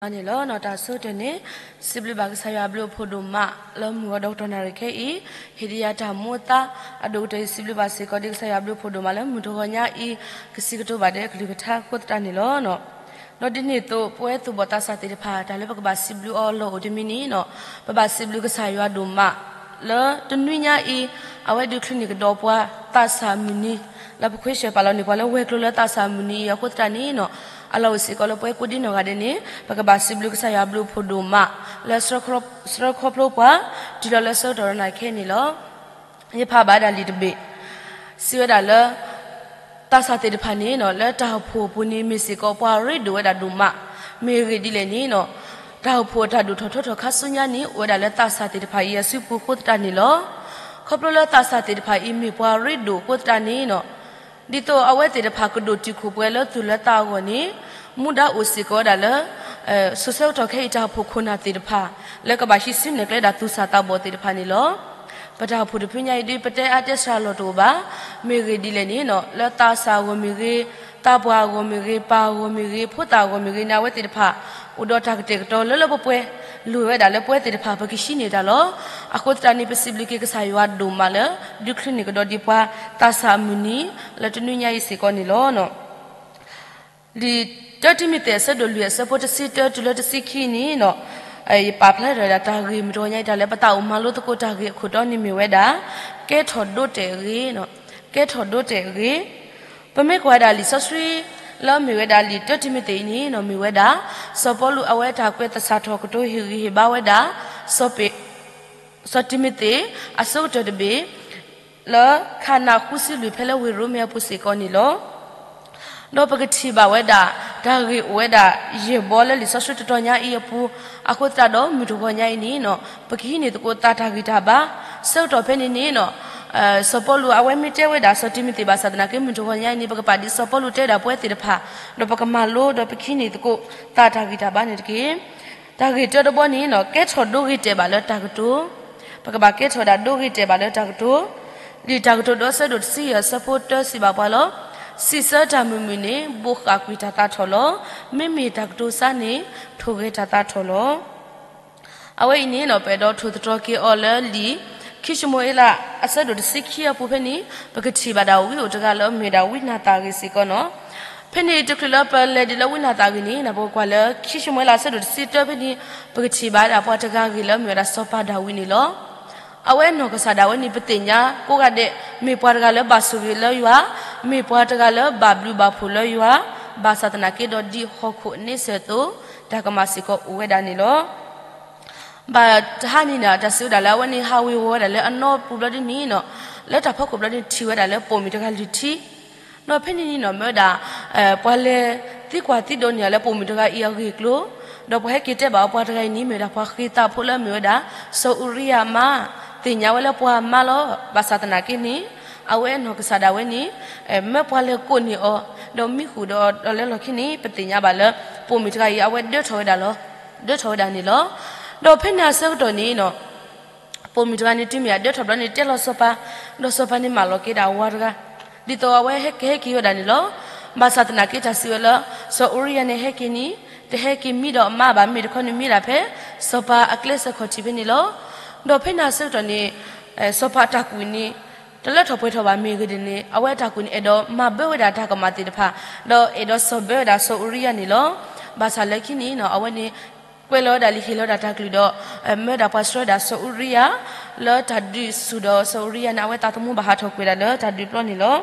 မ့ၢ်န့ၣ်လီၤ. တၢ်ဆၢကတီၢ်န့ၣ် စံးဘျုးဘၣ်ကစၢ်ယွၤအဘျုးအဖှိၣ်ဒိၣ်မး လၢမုၢ်ဂီၤဒီကတီၢ်နၣ်ရံၣ်ခဲအံၤ, ဟ့ၣ်ဒံးယၤတၢ်မူအသါ, အဒိၣ်ကတၢၢ်အံၤ စံးဘျုးဘၣ်စ့ၢ်ကီးဒံး ကစၢ်ယွၤအဘျုးအဖှိၣ်ဒိၣ်မးလၢမုၢ်တဂီၤညါအံၤ ကစံးကတိၤဘၣ်ဒီးအကလုၢ်ကထါအဃိသတးန့ၣ်လီၤ. ဒီးဒ်န့ၣ်အသိး ပဝဲသူၣ်ဘီၣ်သးစၢ်သ့ၣ်တဖၣ် တၢ်လၢပကဘၣ်စံးဘျုးအီၤအလီၢ်အိၣ်တမံၤန့ၣ် ပဘၣ်စံးဘျုးကစၢ်ယွၤဒိၣ်မး လၢတနွံညါအံၤ အဝဲဒုးချုးန့ၢ်ကဒီးပှၤသးစၢ်မုၢ်နံၤ, လၢပခွ့ဆၢၣ်ပာ်လီၤန့ၢ်ပှၤလၢဝဲၤကျိၤလၢသးစၢ်မုၢ်နံၤအံၤအဃိသတးန့ၣ် အလီၢ်အိၣ်စ့ၢ်ကီးလၢပဝဲကိးဒံနီၢ်ဂၤဒဲးန့ၣ် ပကဘၣ်စံးဘျုးကစၢ်ယွၤအဘျုးအဖှိၣ်ဒိၣ်မး လၢဆှၢခီဖျိပှၤ တုၤလီၤလၢဆၢကတီၢ်ဒီးနၤခဲအံၤန့ၣ်လီၤ. ယဖးဘၣ်ဒၣ်လံာ်တဘ့ၣ် စံးဝဲဒၣ်လၢ သးစၢ်သ့ၣ်တဖၣ်န့ၣ် လၢတၢ်အိၣ်ဖှိၣ်အပူၤန့ၣ် မ့ၢ်စ့ၢ်ကီးပှၤရ့ဒိၣ်ဝဲဒၣ်ဒိၣ်မး, မ့ၢ်ဂ့ၢ်ဒ်လဲၣ်န့ၣ် တၢ်အိၣ်ဖှိၣ်အတၢ်ဒိၣ်ထီၣ်ထီထီၣ်ခါဆူညါန့ၣ် အိၣ်ဝဲဒၣ်လၢသးစၢ်သ့ၣ်တဖၣ်အံၤအစုပူၤအဃိသတးန့ၣ်လီၤ. ခီဖျိလၢသးစၢ်သ့ၣ်တဖၣ်အံၤမ့ၢ်ပှၤရ့ဒိၣ်အဃိသတးန့ၣ် ဒ်သိးအဝဲသ့ၣ်တဖၣ်ကဒိၣ်တုာ်ခိၣ်ပှဲၤလၢသူၣ်လၢသးအဂီၢ်န့ၣ် မူဒါအိၣ်စ့ၢ်ကီးဝဲဒၣ်လၢ ဆူဆၢကတီၢ်ခဲအံၤတၢ်အိၣ်ဖှိၣ်ခိၣ်နၢ်သ့ၣ်တဖၣ် လၢကဘၣ်ဟံးစုနဲၣ်ကျဲဒၣ်သူၣ်စၢ်သးဘီၣ်သ့ၣ်တဖၣ်န့ၣ်လီၤ. ပတၢ်အိၣ်ဖှိၣ်တဖုညါအံၤဒ် ပတဲအါတဲစှၤလီၤတအိၣ်ဘၣ်. မ့ၢ်ဂ့ၢ်ဒ်လဲၣ်န့ၣ် လၢသးစၢ်အဂီၢ်မ့ၢ်ဂ့ၤ, သးပှၢ်အဂီၢ်မ့ၢ်ဂ့ၤ, ပၢ်အဂီၢ်မ့ၢ်ဂ့ၤ, ဖိသၣ်အဂီၢ်မ့ၢ်ဂ့ၤန့ၣ် အဝဲသ့ၣ်တဖၣ် အိၣ်ဒီးတၢ်ကတဲာ်ကတီၤလၢလၢပှဲၤပှဲၤ လိၣ်ဝဲဒၣ်လၢပဝဲသ့ၣ်တဖၣ်ပကဟံးန့ၢ်တၢ်လီၤ. အဃိသတးန့ၣ် ပစံးဘျုးက့ၤကစၢ်ယွၤဒိၣ်မးလၢ ဒုးချုးန့ၢ်ကဒီးဒံးပှၤသးစၢ်အမုၢ်နံၤ လၢတနွံညါအံၤစ့ၢ်ကီးန့ၣ်လီၤ. လံာ်တၢတံၤမသ့း အဆၢဒိၣ်လွံၢ် အဆၢဖိတဆံတၢတုၤလၢတဆံခံန့ၣ် ယပာ်ဖျါထီၣ်ဝဲဒၣ်တၢ်ဂ့ၢ်မုၢ်တဂီၤညါအံၤ တၢ်လၢပသးအိၣ်မၤလိသကိးတၢ်ဂ့ၢ်အခိၣ်တီန့ၣ်မ့ၢ်ဝဲဒၣ် ကဲထီၣ်ဒိတဲာ်အဂ့ၢ်, ကဲထီၣ်ဒိတဲာ်အဂ့ၢ်. ပမ့ၢ်ကွၢ်ဝဲဒၣ်လံာ်စီဆှံ လၢမ့ၢ်ဝဲဒၣ်လံာ်တၢတံၤမသ့းအံၤန့ၣ် မ့ၢ်ဝဲဒၣ် စီၤပီလူးအဝဲတၢ်ကွဲးသဆၣ်ထီၣ်ကတိၤဟ့ၣ်ဂံၢ်ဟ့ၣ်ဘါဝဲဒၣ် စီၤပ့း စီၤတံၤမသ့း အဆၢကတီၢ်တဘ့ၣ် လၢခါနၢ်ဃုဆံလွံၢ်ဖဲလၢဝ့ၢ်ရိမ့ၤအပူၤစ့ၢ်ကီးန့ၣ်လီၤ. ဒီးပကထံၣ်ဘၣ်ဝဲဒၣ် တၢ်ဂ့ၢ်အိၣ်ဝဲဒၣ် ယဲၢ်ဘီလၢလံာ်စီဆှံတတီၤညါအံၤအပူၤ, အဃိသတးဒီးမုၢ်တဂီၤညါအံၤန့ၣ် ပကဟံးန့ၢ်သကိးသးတၢ်ဂံၢ်တၢ်ဘါ, ဆၢကတီၢ်ဖဲန့ၣ်န့ၣ် စီၤပီလူးအဝဲမ့ၢ်တဲဝဲဒၣ် စီၤတံၤမသ့းဘၣ်ဆၣ်သနာ်က့ မုၢ်တဂီၤညါအံၤန့ၣ် ပကပာ်ဒ်စီၤပီလူးတဲဝဲဒၣ်ပဝဲသ့ၣ်တဖၣ်, ဒီးပကမၤလိ ဒီးပကဟံးန့ၢ်သကိးသးတၢ်ဂံၢ်တၢ်ဘါန့ၣ်တက့ၢ်. တၢ်ဂ့ၢ်တၢတဘီန့ၣ် ကဲထီၣ်ဒိဂ့ၤတဲာ်ဘၣ်လၢတၢ်ကတိၤ, ပကဘၣ်ကဲထီၣ်ဝဲဒၣ်ဒိဂ့ၤတဲာ်ဘၣ်လၢတၢ်ကတိၤ, လံာ်တၢ်ကတိၤဒိ အဆၢဒိၣ်တဆံယဲၢ် အဆၢဖိတၢစံးဘၣ်ပှၤလီၤ. စံးဆၢတၢ်မုာ်မုာ်န့ၣ် ဘိးဃာ်ကွံာ်တၢ်သးထီၣ်လီၤ. မ့မ့ၢ်တၢ်ကတိၤစါန့ၣ် ထိၣ်ဂဲၤတၢ်သးထီၣ်လီၤ. အဝဲအံၤန့ၣ် ပအဲၣ်ဒိးထိၣ်သတြီၤက့ၤအီၤလၢလံာ် ခံၡမူၤအ့လး အဆၢဒိၣ်တဆံခံအပူၤဖဲန့ၣ် ပကထံၣ်ဘၣ်ဒၣ်ဝံအိၣ်တဂၤလၢအမ့ၢ်ဝဲဒၣ်ဝံနၤသၣ်ဂ့ၢ်စ့ၢ်ကီးန့ၣ်လီၤ. ဖဲန့ၣ်တချုးလၢပလဲၤဒ်လၢဝံနၤသၣ်ဂ့ၢ်န့ၣ် ပကကွၢ်လၢခံၡမူၤအ့လး အဆၢဒိၣ်တဆံတၢဖဲန့ၣ် ပကထံၣ်ဘၣ်ဒၣ်ပှၤတဂၤဂ့ၢ်လၢအမ့ၢ်ဝဲဒၣ်စီၤပၤဒၤဝံးန့ၣ်လီၤ. အဝဲနီၢ်ကစၢ်ဒၣ်ဝဲန့ၣ် ပသ့ၣ်ညါကိးဂၤဒဲး မ့ၢ်ပှၤတဂၤလၢဘၣ်ဆိၣ်ဂ့ၤလၢယွၤ, မ့ၢ်ပှၤတဂၤလၢဘၣ်ဘျုးဘၣ်ဖှိၣ်လၢယွၤ, ဘၣ်ဆၣ်သနာ်က့ဒီးဒ်ဟီၣ်ခိၣ်အန့ဆၢၣ်အသိး တၢ်ကမၣ်စ့ၢ်ကီးအိၣ်ဝဲဒၣ်န့ၣ်လီၤ. ဘၣ်တဟါန့ၣ်န့ၣ် တၢ်စံးဝဲဒၣ်လၢအဝဲန့ၣ် ဟးဝ့ၤဝီၤဝဲဒၣ်လၢအနီၢ်ပူၤဘျီဒ်န့ၣ် လၢတၢ်ဖီခိၣ်ဘျီန့ၣ် ထံၣ်ဝဲဒၣ်လၢပိာ်မုၣ်တဂၤလွံၢ်ထံၣ်, ဒီးဖဲန့ၣ်န့ၣ် မ့ၢ်ဝဲဒၣ် ပှၤလဲၤသံကွၢ်သံဒိးန့ၢ်အီၤလၢပိာ်မုၣ်တဂၤအံၤအဂ့ၢ်အကျိၤ, ဒီးပှၤဟဲက့ၤတဲဘၣ်အီၤပှၤတဂၤအံၤန့ၣ် မ့ၢ်ဝဲဒၣ်ပှၤဃ့ၢ်သးဖိလၢအမ့ၢ်ဝဲဒၣ် စီၤအူရံယၤအမါ, သ့ၣ်ညါဝဲလၢပှၤအမါလီၤ. ဘၣ်ဆၣ်သနာ်က့န့ၣ် အဝဲနီၢ်ကစၢ်ဒၣ်ဝဲန့ၣ် မၢပှၤလဲၤကိးန့ၢ်အီၤ, ဒီးမံဃုာ်ဒီးအီၤလၢလီၢ်ခံန့ၣ် ပသ့ၣ်ညါဘၣ်လၢ ပိာ်မုၣ်တဂၤအံၤ အဝဲဒၢထီၣ်ဝဲဒၣ်လီၤ, ဒၢထီၣ်ဝဲဒၣ်န့ၣ်လီၤ. ဒီးဖဲန့ၣ်အဆၢကတီၢ်န့ၣ် ပိာ်မုၣ်တဂၤန့ၣ် တုၤမ့ၢ်အဒၢထီၣ်ဘျီန့ၣ် တဲလီၤစီၤပၤ, ဒီးစီၤပၤန့ၣ်မၢလီၤက့ၤဒၣ်ဝၤတဂၤ, ဒ်သိးအဝဲဟဲက့ၤဟဲက့ၤဝဲဒၣ်န့ၣ်လီၤ. ဘၣ်ဆၣ်သနာ်က့တၢ်စံးဝဲလၢ စီၤအူရံယၤန့ၣ်ဟဲက့ၤန့ၣ် တဟဲက့ၤမံဒီးအမါဘၣ်, မ့ၢ်တခီန့ၣ်မံဒၣ်ဖဲ စီၤပၤအကျဲစၢၤခီၣ်ထံးဖဲန့ၣ်လီၤ. ဒီးဖဲန့ၣ်အဆၢကတီၢ်န့ၣ် စီၤပၤအတၢ်ကူၣ်န့ၣ် တလၢထီၣ်ပှဲၤထီၣ်ဘၣ်, မ့ၢ်ဂ့ၢ်ဒ်န့ၣ် အဝဲအတၢ်ကူၣ်န့ၣ် အဲၣ်ဒိးမၤဘၢဝဲဒၣ်တၢ်ကမၣ်သ့ၣ်တဖၣ်, ဒီးအဲၣ်ဒိးစီၢ်ဘၢဝဲဒၣ်စီၤအူရံယၤန့ၣ်လီၤ. ဘၣ်ဆၣ်လၢခံန့ၣ် အဝဲန့ၣ် ကွဲးလီၤဝဲဒၣ်လံာ်ဟ့ၣ်လီၤဝဲဒၣ်တၢ်ကလုၢ်ဒီး မၢဝဲဒၣ်ပှၤဆှၢဝဲဒၣ်စီၤအူရံယၤ လၢတၢ်ဒုးဆူၣ်ဒီးစီၤအူရံယၤန့ၣ် အဝဲသးသမူဘၣ်ဟးထီၣ်ကွံာ်ဒၣ်လၢတၢ်ဒုးပျီန့ၣ်လီၤ.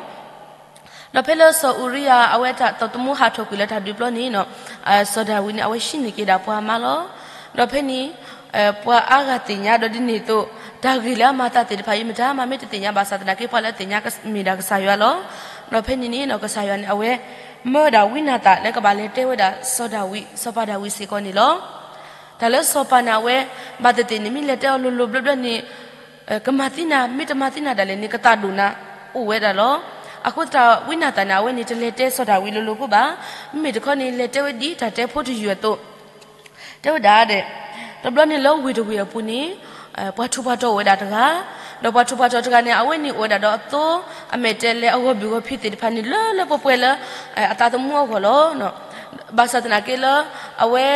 ဒီးဖဲလၢစီၤအူရံယၤ အဝဲသးသမူဟးထီၣ်ကွံာ်လၢတၢ်ဒုးပျီန့ၣ် စီၤဒၤဝံးန့ၣ် အဝဲဟံးန့ၢ်က့ၤဒၣ်ပှၤအမါလီၤ. ဒီးဖဲန့ၣ် ပှၤအါဂၤသ့ၣ်ညါဒီးဒ်န့ၣ်အသိး တၢ်ဂ့ၢ်လၢအမၤသးသ့ၣ်တဖၣ်အံၤ မတၤမးမ့ၢ်တသ့ၣ်ညါဘၣ်ဆၣ်သနာ်က့ ပှၤလၢသ့ၣ်ညါမ့ၢ်ဒၣ်ကစၢ်ယွၤလီၤ. ဒီးဖဲန့ၣ်န့ၣ် ကစၢ်ယွၤန့ၣ် အဝဲမၢဝဲဒၣ်ဝံနၤသၣ်လၢကဘၣ်လဲၤတဲဝဲဒၣ်စီၤဒၤဝံး, စီၤပၤဒၤဝံးစ့ၢ်ကီးန့ၣ်လီၤ. တၢ်လၢစီၤပၤန့ၣ် အဝဲဘၣ်သ့ၣ်သ့ၣ်န့ၣ် မ့ၢ်လဲၤတဲအီၤလိၤလိၤဘျၢဘျၢန့ၣ် ကမၤသံနၤ, မ့ၢ်တမၤသံနၤဒၣ်လဲာ်န့ၣ် ကသးဒိၣ်နၤ အိၣ်ဝဲဒၣ်လီၤ. အဃိသတး ဝံနၤသၣ်န့ၣ် အဝဲန့ၣ် တလဲၤတဲစီၤဒၤဝံးလိၤလိၤဖိဘၣ်. မ့မ့ၢ်တခီန့ၣ် လဲၤတဲဝဲဒ်တၢ်တဲဖိတယုၢ်အသိး တဲဝဲဒၣ်ဒီး တဘျီန့ၣ်လၢဝ့ၢ်တဝ့ၢ်အပူၤန့ၣ် ပှၤထူးပှၤတီၤအိၣ်ဝဲဒၣ်တဂၤ, ဒီးပှၤထူးပှၤတီၤတဂၤန့ၣ် အဝဲန့ၣ်အိၣ်ဝဲဒၣ်ဒီးအသိအမဲာ်တဲးလဲးအဂီၢ်ဘုၣ်ဂီၢ်ဖံးသ့ၣ်တဖၣ်န့ၣ် လၢလၢပှဲၤပှဲၤလၢ အသးသမူအဂီၢ်လီၤ. ဘၣ်ဆၣ်သနာ်က့လၢ အဝဲ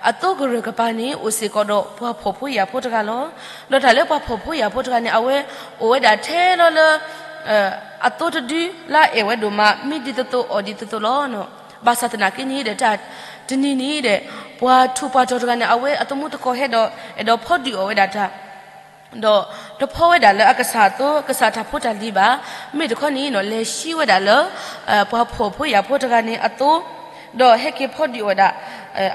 အသိကရၢၢ်ကပၤန့ၣ် အိၣ်စ့ၢ်ကီးဒီးပှၤဖှီၣ်ဖိယာ်ဖိတဂၤလီၤ. ဒီးတၢ်လၢပှၤဖှီၣ်ဖိယာ်ဖိတဂၤန့ၣ် အဝဲအိၣ်ဝဲဒၣ်ထဲလီၤလၢ အသိတဒုလၢအအဲၣ်ဝဲဒိၣ်မး မံဒ်သိးသိးအီၣ်ဒ်သိးသိးလီၤ. ဘၣ်ဆၣ်သနာ်က့န့ၣ်ဒီး တၢ်တနံၤန့ၣ်ဒီး ပှၤထူးပှၤတီၤတဂၤန့ၣ် အဝဲအသမူသကိးဟဲဒီး အဲၣ်ဒိးဖီဒုးအီၣ်ဝဲဒၣ်တၢ် ဒီးတဖီဝဲဒၣ်လၢအကစၢ်အသိ ကစၢ်တၢ်ဖိတၢ်လံၤဘၣ်. မ့ၢ်တခီန့ၣ်နီၤ လဲၤဆှံဝဲဒၣ်လၢ ပှၤဖှီၣ်ဖိယာ်ဖိတဂၤန့ၣ်အသိ ဒီးဟဲက့ၤဖီဒုးအီၣ်ဝဲဒၣ်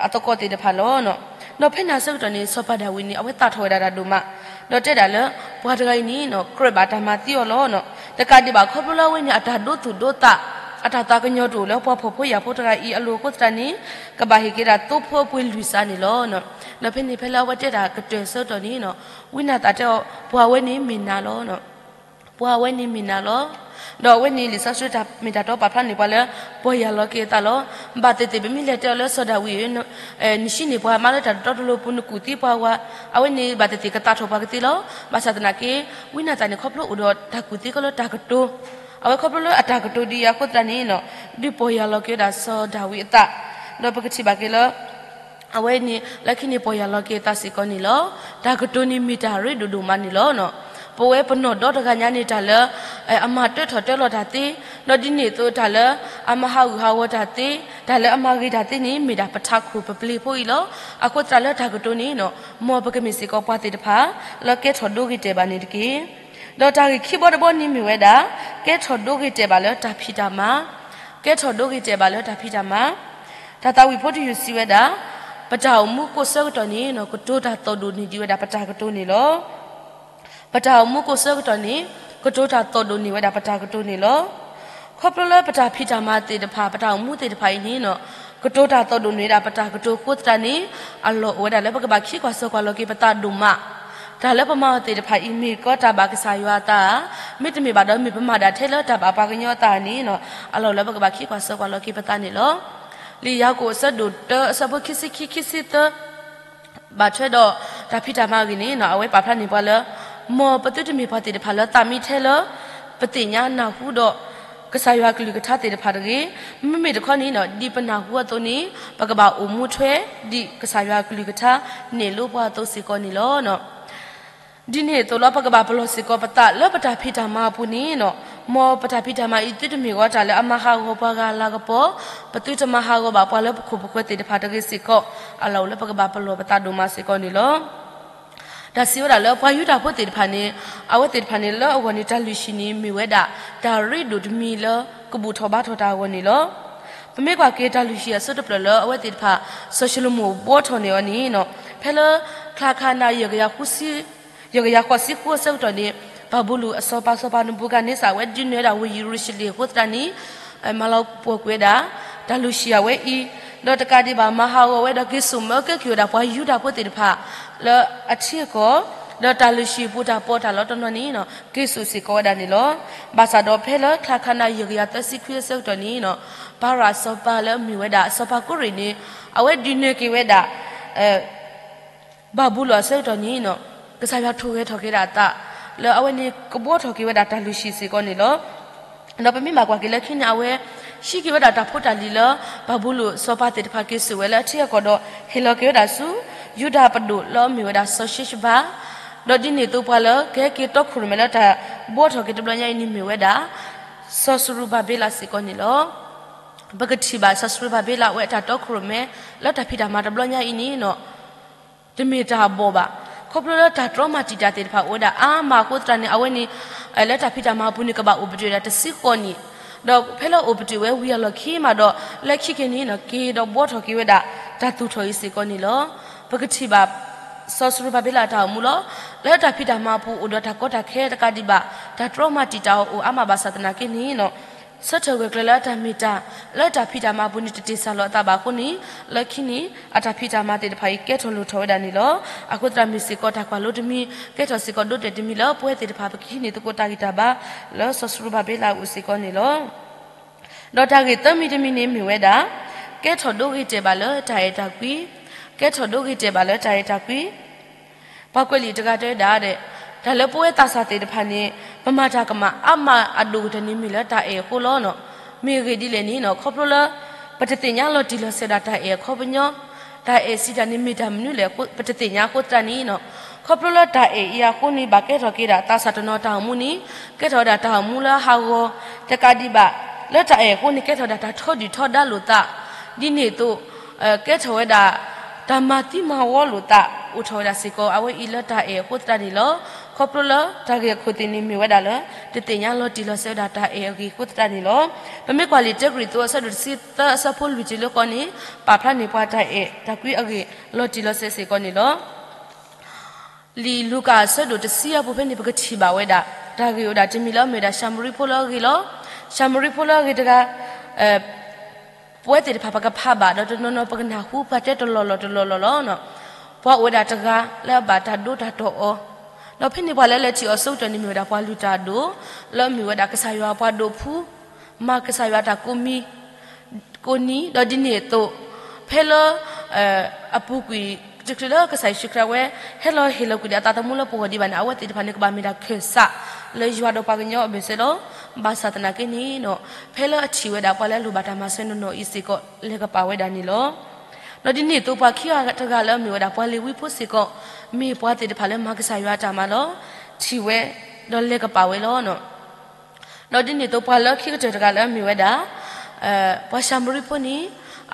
အသကိးသ့ၣ်တဖၣ်လီၤ. ဒီးဖဲန့ၣ်အဆၢကတီၢ်န့ၣ် စီၤပၤဒၤဝံးန့ၣ် အဝဲသးထီၣ်ဝဲဒၣ်တၢ်ဒိၣ်မး, ဒီးတဲဒၣ်လၢ ပှၤတဂၤအံၤန့ၣ်နီၤ ကြၢးဘၣ်တၢ်မၤသံအီၤလီၤ. တကးဒံးဘၣ်ခီဖျိလၢအဝဲန့ၣ်အတၢ်ဒိသူၣ်ဒိသး အတၢ်သးကညီၤတအိၣ်လၢပှၤဖှီၣ်ဖိယာ်ဖိတဂၤအံၤအလိၤအဃိသတးန့ၣ် ကဘၣ်ဟ့ၣ်က့ၤဒၣ်သိဖိအပှ့ၤလွံၢ်စးန့ၣ်လီၤ. ဒီးဖဲန့ၣ်ဖဲလၢအဝဲတဲတၢ်ကတၢၢ်အဆၢကတီၢ်န့ၣ်နီၤ ဝံနၤသၣ်တဲအီၤ ပှၤဝဲန့ၣ်မ့ၢ်နၤလီၤ. ပှၤဝဲန့ၣ်မ့ၢ်နၤလီၤ. ဒီးအဝဲန့ၣ်လံာ်စီဆှံတၢ်မ့ၢ်တၢ်တီပာ်ဖျါန့ၢ်ပှၤလၢ ပီၢ်ယၢ်လီၤက့ၤအသးလီၤ. ဘၣ်သ့ၣ်သ့ၣ်ပမ့ၢ်လဲၤတဲအီၤလၢစီၤဒၤဝံး နဆှံန့ၢ်ပှၤမါလၢတၢ်တတီတလိၤပူၤ နကူၣ်သံပှၤဝဲ အဝဲန့ၣ်ဘၣ်သ့ၣ်သ့ၣ်ကသးထီၣ်ပှၤကသ့လီၤ. ဘၣ်ဆၣ်သနာ်က့ ဝံနၤသၣ်န့ၣ် ခီဖျိအိၣ်ဒီးတၢ်ကူၣ်သ့ကီလၢတၢ်ကတိၤ အဝဲခီဖျိလၢအတၢ်ကတိၤဒ်အံၤအဃိသတးန့ၣ်နီၤ ဒုးပီၢ်ယၢ်လီၤက့ၤဝဲဒၣ်စီၤဒၤဝံးအသး ဒီးပကထံၣ်ဘၣ်က့ၤလၢ အဝဲန့ၣ် လၢခံန့ၣ်ပီၢ်ယၢ်လီၤက့ၤအသးစ့ၢ်ကီးန့ၣ်လီၤ. တၢ်ကတိၤန့ၣ်မ့ၢ်တၢ်ရ့ဒိၣ်ဒိၣ်မးန့ၣ်လီၤ. ပဝဲပနီၢ်ဒီတဂၤညါန့ၣ် တၢ်လၢ အမၤတၢထီၣ်တၢလီၤတၢ်သ့, ဒီးဒ်န့ၣ်အသိးတၢ်လၢ အမၤဟးဂူာ်ဟးဂီၤတၢ်သ့, တၢ်လၢအမၤဂ့ၤတၢ်သ့န့ၣ် မ့ၢ်ဒၣ်ပထးခိၣ်ပပျ့ၤဖိအံၤလီၤ. အဃိသတးလၢတၢ်ကတိၤန့ၣ်နီၤ မ်ပကမ့ၢ်စ့ၢ်ကီးပှၤသ့ၣ်တဖၣ် လၢကဲထီၣ်ဒိဂ့ၤတဲာ်ဘၣ်န့ၣ်တက့ၢ်. ဒီးတၢ်ဂ့ၢ်ခံဘီတဘီန့ၣ်မ့ၢ်ဝဲဒၣ် ကဲထီၣ်ဒိဂ့ၤတဲာ်ဘၣ်လၢတၢ်ဖံးတၢ်မၤ, ကဲထီၣ်ဒိဂ့ၤတဲာ်ဘၣ်လၢတၢ်ဖံးတၢ်မၤ. တၢ်သးဝံၣ်ဖိတယုၢ်စံးဝဲဒၣ် ပတၢ်အိၣ်မူကိးဆၢကတီၢ်န့ၣ်နီၤ ကတိၤတၢ်သီၣ်ဒိၣ်န့ၢ်ဒံးဝဲဒၣ်ပတၢ်ကတိၤန့ၣ်လီၤ. ပတၢ်အိၣ်မူကိးဆၢကတီၢ်န့ၣ် ကတိၤတၢ်သီၣ်ဒိၣ်န့ၢ်ဝဲဒၣ်ပတၢ်ကတိၤန့ၣ်လီၤ. ခီဖျိလၢပတၢ်ဖံးတၢ်မၤသ့ၣ်တဖၣ် ပတၢ်အိၣ်မူသ့ၣ်တဖၣ်အံၤန့ၣ်နီၤ ကတိၤတၢ်သီၣ်ဒိၣ်န့ၢ်ဝဲဒၣ်ပတၢ်ကတိၤအဃိသတးန့ၣ် အလီၢ်အိၣ်ဝဲဒၣ်လၢပကဘၣ်ခံကွၢ်ဆၢကွၢ်လီၤက့ၤပသးဒိၣ်မး တၢ်လၢပမၤအီၤသ့ၣ်တဖၣ်အံၤ မ့ၢ်ကီတၢ်ဘၣ်ကစၢ်ယွၤအသးဧါ, မ့တမ့ၢ်ဘၣ်ဒီး မ့ၢ်ပမၤဒၣ်ထဲလၢတၢ်ဘၣ်ပှၤကညီအသးဧါန့ၣ်နီၤ အလီၢ်လၢပကဘၣ်ခံကွၢ်ဆၢကွၢ်လီၤက့ၤပသးန့ၣ်လီၤ. လံာ်ယၤကိာ်အဆၢဒိၣ်တၢ အဆၢဖိခံဆံခံ ခံဆံသၢ ဘၣ်ထွဲဒီးတၢ်ဖံးတၢ်မၤအဂ့ၢ်န့ၣ်နီၤ အဝဲပာ်ဖျါန့ၢ်ပှၤလၢ မ်ပသုတမ့ၢ်ပှၤသ့ၣ်တဖၣ်လၢသးမံထဲလၢ ပသ့ၣ်ညါနၢ်ဟူဒီး ကစၢ်ယွၤအကလုၢ်ကထါသ့ၣ်တဖၣ်တဂ့ၤ, မ့မ့ၢ်တခီန့ၣ်နီၤ ဒ်ပနၢ်ဟူအသိးန့ၣ် ပကဘၣ်အိၣ်မူထွဲ ဒ်ကစၢ်ယွၤအကလုၢ်ကထါန့ၣ်လိပှၤအသိးစ့ၢ်ကီးန့ၣ်လီၤ. ဒ်န့ၣ်အသိးလီၤ ပကဘၣ်ပလီၢ်စ့ၢ်ကီးပသးလၢပတၢ်ဖံးတၢ်မၤအပူၤန့ၣ်နီၤ, မ်ပတၢ်ဖံးတၢ်မၤအံၤ သုတမ့ၢ်ဂီၤတၢ်လၢအမၤဟးဂီၤပှၤဂၤအလၤကပီၤ, ပသုတမၤဟးဂီၤဘၣ်ပှၤလၢပခိၣ်ပဃၢၤသ့ၣ်တဖၣ်တဂ့ၤစ့ၢ်ကီး, အလီၢ်အိၣ်လၢပကဘၣ်ပလီၢ်ပသးဒိၣ်မးစ့ၢ်ကီးန့ၣ်လီၤ. တၢ်စံးဝဲဒၣ်လၢပှၤယူဒၤဖိသ့ၣ်တဖၣ်န့ၣ် အဝဲသ့ၣ်တဖၣ်န့ၣ်လၢအဂီၢ်န့ၣ် တၢ်လုၢ်ဟံၣ်န့ၣ်မ့ၢ်ဝဲဒၣ် တၢ်ရ့ဒိၣ်တမံၤလၢကဘူၣ်ထီၣ်ဘါထီၣ်တၢ်အဂီၢ်န့ၣ်လီၤ. ပမ့ၢ်ကွၢ်က့ၤတၢ်လုၢ်ဟံၣ်အဆိတဖျၢၣ်လၢအဝဲသ့ၣ်တဖၣ် စီၤၡလိၤမိၣ်ဘှီထီၣ်န့ၢ်အီၤန့ၣ်နီၤ, ဖဲလၢ ချါခါနါ ယဲၢ်ကယၤဃိးဆံဃိးအဆၢကတီၢ်န့ၣ် ဘၤဘူလိၣ်အစီၤပၤ စီၤပၤနဘူၤခၣ်နံစၢ် အဝဲဒုးနၢၤဝဲဒၣ်ဝ့ၢ်ယရူၤၡလ့ၣ်အဃိသတးန့ၣ် မၤလီၤပှီၢ်ကွံာ်ဝဲဒၣ် တၢ်လုၢ်ဟံၣ်အဝဲအံၤ, ဒီးတကးဒံးဘၣ် မၤဟးဂီၤဝဲဒီးက့ၤစိာ်မၢကဲက့ၤဝဲဒၣ်ပှၤယူဒၤဖိသ့ၣ်တဖၣ် လၢအထံအကီၢ်, ဒီးတၢ်လုၢ်ဟံၣ်ပူၤတၢ်ပီးတၢ်လီတနီၤန့ၣ်နီၤ က့ၤစိာ်စ့ၢ်ကီးဝဲဒၣ်န့ၣ်လီၤ. ဘၣ်ဆၣ်ဒီးဖဲလၢ ချါခါနါ ယဲၢ်ကယၤသၢဆံခွံအဆၢကတီၢ်န့ၣ်နီၤ ပၤရၣ်အစီၤပၤလၢအမ့ၢ်ဝဲဒၣ်အစီၤပၤကိရ့ၣ်န့ၣ် အဝဲဒုးနၢၤက့ၤဝဲဒၣ် ဘၤဘူလိၣ်အဆၢကတီၢ်န့ၣ်နီၤ ကစၢ်ယွၤထိၣ်ဂဲၤထီၣ်က့ၤဒၣ်အသး လၢအဝဲန့ၣ်ကဘှီထီၣ်က့ၤဝဲဒၣ်တၢ်လုၢ်ဟံၣ်စ့ၢ်ကီးန့ၣ်လီၤ. ဒီးပမ့ၢ်ဘၣ်ကွၢ်က့ၤလၢခံန့ၣ် အဝဲ ဟံးက့ၤဝဲဒၣ်တၢ်ဖိတၢ်လံၤလၢ ဘၤဘူလိၣ်စီၤပၤသ့ၣ်တဖၣ်က့ၤစိာ်ဝဲလၢအထံအကီၢ်ဒီး ဟ့ၣ်လီၤက့ၤဝဲဒၣ်ဆူ ယူဒၤပဒိၣ်လၢအမ့ၢ်ဝဲဒၣ်စီၤၡ့ၡဘၤ ဒီးဒ်န့ၣ်အသိးပှၤလၢကဟဲက့ၤတီခိၣ်ရိၣ်မဲလၢတၢ်ဘှီထီၣ်က့ၤတဘျီညါအံၤန့ၣ်မ့ၢ်ဝဲဒၣ် စီၤစရူၤဘၤဘ့လးစ့ၢ်ကီးန့ၣ်လီၤ. ပကထံၣ်ဘၣ်စီၤစရူၤဘၤဘ့လးအဝဲအတၢ်တီခိၣ်ရိၣ်မဲ လၢတၢ်ဖံးတၢ်မၤတဘျီညါအံၤန့ၣ်နီၤ တမ့ၢ်တၢ်အဘီၣ်ဘၣ်. ခီဖျိလၢတၢ်တြီမၤတံာ်တာ်သ့ၣ်တဖၣ်အိၣ်ဝဲဒၣ်အါမးအဃိသတးန့ၣ် အဝဲန့ၣ် လၢတၢ်ဖံးတၢ်မၤအပူၤန့ၣ် ကဘၣ်အိၣ်ပတုာ်ဝဲဒၣ်တဆံဃိးနံၣ်, ဒီးဖဲလၢအိၣ်ပတုာ်ဝဲဝံၤအလီၢ်ခံမးဒီး လၢခံက့ၤန့ၣ်နီၤ က့ၤဒီးဘှီထီၣ်က့ၤဝဲဒၣ် တၢ်သူၣ်ထီၣ်အံၤစ့ၢ်ကီးန့ၣ်လီၤ. ပကထံၣ်ဘၣ် စီၤစရူၤဘၤဘ့လးအတၢ်အိၣ်မူလီၤ. လၢတၢ်ဖံးတၢ်မၤအပူၤအိၣ်ဒီးတၢ်ကီတၢ်ခဲတကးဒံးဘၣ် တၢ်တြီမၤတံာ်တာ်အီၤအိၣ်အါမးဘၣ်ဆၣ်သနာ်က့န့ၣ်နီၤ ဆၢထၢၣ်ဂၢၢ်ကျၢၤလၢအတၢ်မ့ၢ်တၢ် လၢတၢ်ဖံးတၢ်မၤအပူၤန့ၣ် တတ့ၢ်စၢ်လီၤအသးဘၣ်အဃိန့ၣ် လၢခံန့ၣ် အတၢ်ဖံးတၢ်မၤသ့ၣ်တဖၣ်အံၤ ကဲထီၣ်လိၣ်ထီၣ်ဝဲဒၣ်န့ၣ်လီၤ. အဃိသတးမ့ၢ်စ့ၢ်ကီးတၢ်ကွၢ်လိတမံၤ ကဲထီၣ်စ့ၢ်ကီးဒိတဲာ်တမံၤလၢပဝဲသ့ၣ်တဖၣ်ပကဟံးန့ၢ်သကိးတၢ်ဂံၢ်တၢ်ဘါ လၢစီၤစရူၤဘၤဘ့လးအအိၣ်စ့ၢ်ကီးန့ၣ်လီၤ. ဒီးတၢ်ဂ့ၢ်သၢမံၤတမံၤန့ၣ်မ့ၢ်ဝဲဒၣ် ကဲထီၣ်ဒိဂ့ၤတဲာ်ဘၣ်လၢတၢ်အဲၣ်တၢ်ကွံ, ကဲထီၣ်ဒိဂ့ၤတဲာ်ဘၣ်လၢတၢ်အဲၣ်တၢ်ကွံ ပှၤကွဲးလံာ်တဂၤတဲဝဲဒၣ်ဒီး တၢ်လၢပဝဲသးစၢ်သ့ၣ်တဖၣ်န့ၣ် ပမၤတၢ်ကမၣ်အါမးအဒိၣ်ကတၢၢ်န့ၣ်မ့ၢ်လၢတၢ်အဲၣ်အဃိလီၤ. မ့ၢ်အဂ့ၢ်ဒ်လဲၣ်န့ၣ်နီၤ ခီဖျိလၢ ပတသ့ၣ်ညါလီၤတံၢ်လီၤဆဲးဒၣ်တၢ်အဲၣ်အခီပညီ တၢ်အဲၣ်စံးတၢ်န့ၣ်မ့ၢ်တၢ်မနုၤလဲၣ် ပတသ့ၣ်ညါအဃိသတးန့ၣ်, ခီဖျိလၢတၢ်အဲၣ်အံၤအဃိန့ၣ် ဘၣ်ကဲထီၣ်က့ၤဒၣ်သးစၢ်တနီၤတၢ်အိၣ်မူန့ၣ် ကဲထီၣ်ဝဲဒၣ်တၢ်အိၣ်မူလၢဟးဂီၤ တကးဒံးဘၣ် လၢတၢ်အဲၣ်အဃိန့ၣ် ကဲထီၣ်ဝဲဒၣ်တၢ်ထီဒုၣ်ထီဒါလိာ်သး ဒ်န့ၣ်အသိး ကဲထီၣ်ဝဲဒၣ် တၢ်မၤသံမၤဝီလိာ်သး အိၣ်ထီၣ်ဝဲဒၣ်စ့ၢ်ကီး အဝဲအံၤလၢတၢ်အဲၣ်အဃိသတးန့ၣ်လီၤ. ခီဖျိလၢတၢ်ဂ့ၢ်အခိၣ်သ့ၣ်န့ၣ်မ့ၢ်ဝဲဒၣ်လၢ တသ့ၣ်ညါလီၤတံၢ်လီၤဆဲးဝဲဒၣ်တၢ်အဲၣ်အဂ့ၢ်အဃိသတးန့ၣ်လီၤ. ပမ့ၢ်ကွၢ်လံာ်တၢကရံၣ်သူးအဆၢဒိၣ်တဆံသၢအဆၢဖိလွံၢ်တုၤလၢဃိးန့ၣ် ပာ်ဖျါန့ၢ်ပှၤတၢ်အဲၣ်တၢ်ကွံအဂ့ၢ်လီၤတံၢ်လီၤဆဲးစ့ၢ်ကီးန့ၣ်လီၤ. လံာ်လူၤကၣ်အဆၢဒိၣ်တဆံအပူၤဖဲန့ၣ် ပကထံၣ်ဘၣ်ဝဲဒၣ် တၢ်ဂ့ၢ်အိၣ်ဒၣ်တမံၤလၢအမ့ၢ်ဝဲဒၣ်ၡၤမရံဖိလၢအဂ့ၢ်လီၤ. ၡၤမရံဖိလၢအဂ့ၢ်တဂၤ ပဝဲသ့ၣ်တဖၣ်ပကဖးဘၣ် ဒီးတနီၤနီၤပကနၢ်ဟူပှၤတဲတလီၢ်လီၢ်တလီၢ်လီၢ်လီၤ. ပှၤအိၣ်ဝဲဒၣ်တဂၤလၢအဘၣ်တၢ်ဒိတၢ်တီၢ်အီၤ, ဒီးဖဲန့ၣ်ပှၤလၢအလဲၤထံၣ်အီၤဆၢကတီၢ်န့ၣ်မ့ၢ်ဝဲဒၣ်ပှၤလုၢ်တၢ်အဒိၣ် လၢအမ့ၢ်ဝဲဒၣ်ကစၢ်ယွၤအပှၤဒိးဖှူ မၤကစၢ်ယွၤတၢ်ကိးမံၤ ကိးနံၤ ဒီးဒ်န့ၣ်အသိး ဖဲလၢ အပူၤကွံာ် တချုးလၢကစၢ်ယ့ၣ်ၡူးခရံာ်ဝဲ ဟဲလီၤဟ့ၣ်လီၤကွံာ်ဒံးအသးသမူလၢပဂီၢ်ဒံးဘၣ်န့ၣ် အဝဲသ့ၣ်တဖၣ်န့ၣ် ကဘၣ်မ့ၢ်ဒၣ်ခၢၣ်စးလၢယွၤဒီးပှၤကညီအဘၢၣ်စၢၤလီၤ. ဘၣ်ဆၣ်သနာ်က့န့ၣ် ဖဲလၢအထံၣ်ဝဲဒၣ်ပှၤလၢအလိၣ်ဘၣ်တၢ်မၤစၢၤနီၢ်နီၢ်အံၤစ့ၢ်ကီး လဲၤကပာ်ဝဲဒၣ်န့ၣ်လီၤ. ဒီးဒ်န့ၣ်အသိးပှၤခံဂၤတဂၤလၢအမ့ၢ်ဝဲဒၣ်ပှၤလ့ၤဝံဖိစ့ၢ်ကီး မ့ၢ်ပှၤသ့ၣ်တဖၣ်လၢမၤကစၢ်ယွၤအတၢ်မၤလီၤ. ထံၣ်ဝဲ ဒီးလဲၤကပာ်ဝဲလီၤ. ဒီးဒ်န့ၣ်အသိးပှၤလၢခံကတၢၢ်တဂၤလၢအမ့ၢ်ဝဲဒၣ် ပှၤၡၤမရံဖိန့ၣ်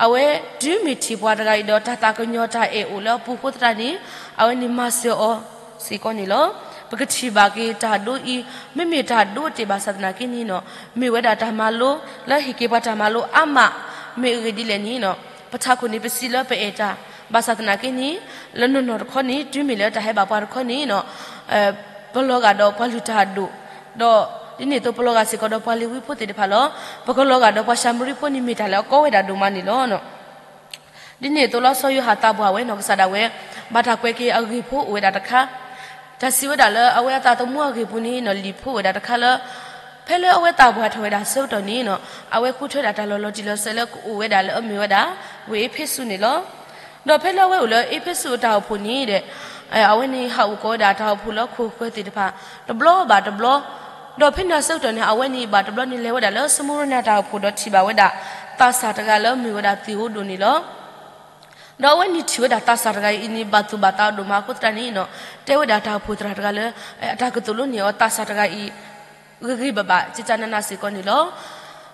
အဝဲတုၤမ့ၢ်ထံၣ်ပှၤတဂၤအံၤဒီးတၢ်သးကညီၤတၢ်အဲၣ်အိၣ်လၢအပူၤအဃိသတးန့ၣ် အဝဲန့ၣ်မၤစၢၤအီၤစ့ၢ်ကီးန့ၣ်လီၤ. ပကထံၣ်ဘၣ်က့ၤတၢ်ဒိအံၤ မ့မ့ၢ်တၢ်ဒိတ့ၢ်ဘၣ်ဆၣ်သနာ်က့န့ၣ် မ့ၢ်ဝဲဒၣ်တၢ်မၤလိလၢဟ့ၣ်က့ၤပှၤတၢ်မၤလိအါမး မ့ၢ်အဂ့ၢ်ဒ်လဲၣ်န့ၣ် ပထးခိၣ်န့ၣ်ပစံးလၢပအဲၣ်တၢ် ဘၣ်ဆၣ်သနာ်က့န့ၣ် လၢနီၢ်နီၢ်တခီန့ၣ် တုၤမ့ၢ်လၢတၢ်ဟဲဘၣ်ပှၤတခီန့ၣ် ပလီၤဂာ်ဒီးပှၤလုၢ်တၢ်အဒိၣ်, ဒီးဒ်န့ၣ်အသိးပလီၤဂာ်စ့ၢ်ကီးဒီးပှၤလ့ၤဝံဖိသ့ၣ်တဖၣ်လီၤ. ပကလီၤဂာ်ဒီးပှၤၡၤမရံဖိန့ၣ်မ့ၢ်တၢ်လၢအကီဝဲဒၣ်ဒိၣ်မးန့ၣ်လီၤ. ဒ်န့ၣ်အသိးလီၤ စီၤယိၤဟၣ်သးပှၢ်ဝဲနီၢ်ကစၢ်ဒၣ်ဝဲ ဘၣ်တၢ်ကွဲးက့ၤအဂ့ၢ်ဖိအိၣ်ဝဲဒၣ်တခါ, တၢ်စံးဝဲဒၣ်လၢအဝဲအသးသမူအဂ့ၢ်ပူၤန့ၣ် လံာ်ဖိအိၣ်ဝဲဒၣ်တခါလၢ ဖဲလၢအဝဲသးပှၢ်ထီၣ်ဝဲဒၣ်ဆၢကတီၢ်န့ၣ် အဝဲဃုထၢဒၣ်တၢ်လီၢ်လီၤတံၢ်လီၤဆဲးလၢကအိၣ်ဝဲဒၣ်လၢအမ့ၢ်ဝဲဒၣ် ဝ့ၢ်အ့းဖ့းစူးန့ၣ်လီၤ. ဒီးဖဲလၢအဝဲအိၣ်လၢအ့းဖ့းစူးအတၢ်အိၣ်ဖှိၣ်န့ၣ်ဒီး အဝဲန့ၣ်ဟးအိၣ်ကီးဝဲဒၣ်တၢ်အိၣ်ဖှိၣ်လၢခိၣ်ဃၢၤသ့ၣ်တဖၣ် တဘျီဘၣ်တဘျီ, ဒီးဖဲန့ၣ်အဆၢကတီၢ်န့ၣ် အဝဲန့ၣ်ဘၣ်တဘျီန့ၣ်လဲၤဝဲဒၣ်လၢစမူရနၤတၢ်အိၣ်ဖှိၣ်ဒီးထံၣ်ဘၣ်ဝဲဒၣ် သးစၢ်တဂၤလၢအမ့ၢ်ဝဲဒၣ်သ့ၣ်ဧိၤဒိၣ်န့ၣ်လီၤ. ဒီးအဝဲန့ၣ်ထံၣ်ဝဲဒၣ်သးစၢ်တဂၤအံၤန့ၣ် ဘၣ်သူၣ်ဘၣ်သးအီၤဒိၣ်မးအဃိသတးန့ၣ် တဲဝဲဒၣ်တၢ်အိၣ်ဖှိၣ်သရၣ်တဂၤလၢ အတၢ်ကသိၣ်လိန့ၢ်အီၤသးစၢ်တဂၤအံၤ ဂ့ၤဂ့ၤဘၣ်ဘၣ် ကကနနစ့ၢ်ကီးန့ၣ်လီၤ.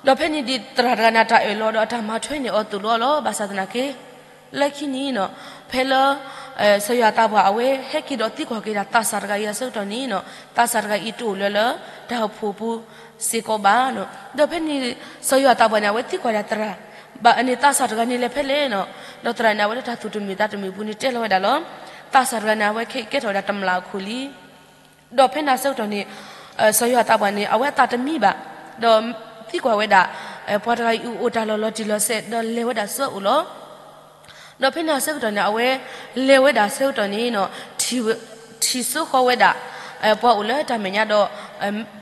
ဒီးဖဲန့ၣ်ဒ်သရၣ်တဂၤန့ၣ် တၢ်အၢၣ်လီၤဒီးအတၢ်မၤထွဲန့ၢ်အီၤသိၣ်လိအီၤလီၤ. ဘၣ်ဆၣ်သနာ်က့ လၢခံန့ၣ် ဖဲလၢ စီၤယိၤဟၣ်သးပှၢ်အဝဲ ဟဲက့ၤဒီးသံကွၢ်က့ၤဒၣ်သးစၢ်တဂၤအံၤအဆၢကတီၢ်န့ၣ် သးစၢ်တဂၤအံၤတအိၣ်လၢၤလၢ တၢ်အိၣ်ဖှိၣ်ပူၤစ့ၢ်ကီးဘၣ်. ဒီးဖဲန့ၣ် စီၤယိၤဟၣ်သးပှၢ်န့ၣ် အဝဲသံကွၢ်ဒၣ်သရၣ်, ဘၣ်န့ၣ်သးစၢ်တဂၤန့ၣ်လဲၤဖဲလဲၣ်န့ၣ်, ဒီးသရၣ်န့ၣ် အဝဲလၢတၢ်သူၣ်တမုာ်သးတမုာ်အပူၤန့ၣ်တဲလီၤဝဲဒၣ်လီၤ. သးစၢ်တဂၤန့ၣ် အဝဲကဲထီၣ်ဝဲဒၣ်တမျၢ်အခိၣ်လံ. ဒီးဖဲန့ၣ်အဆၢကတီၢ်န့ၣ် စီၤယိၤဟၣ်သးပှၢ်န့ၣ် အဝဲအသးတမံဘၣ်, ဒီးသံကွၢ်ဝဲဒၣ် ပှၤတဂၤအံၤအအိၣ်တၢ်လီၢ်လီၤတံၢ်လီၤဆဲး ဒီးလဲၤဝဲဒၣ်ဆူအအိၣ်လီၤ. ဒီးဖဲန့ၣ်အဆၢကတီၢ်န့ၣ် အဝဲလဲၤဝဲဒၣ်ဆၢကတီၢ်န့ၣ် ထံၣ်စိဃီၤဝဲဒၣ် ပှၤအိၣ်လၢတၢ်မဲာ်ညါဒီး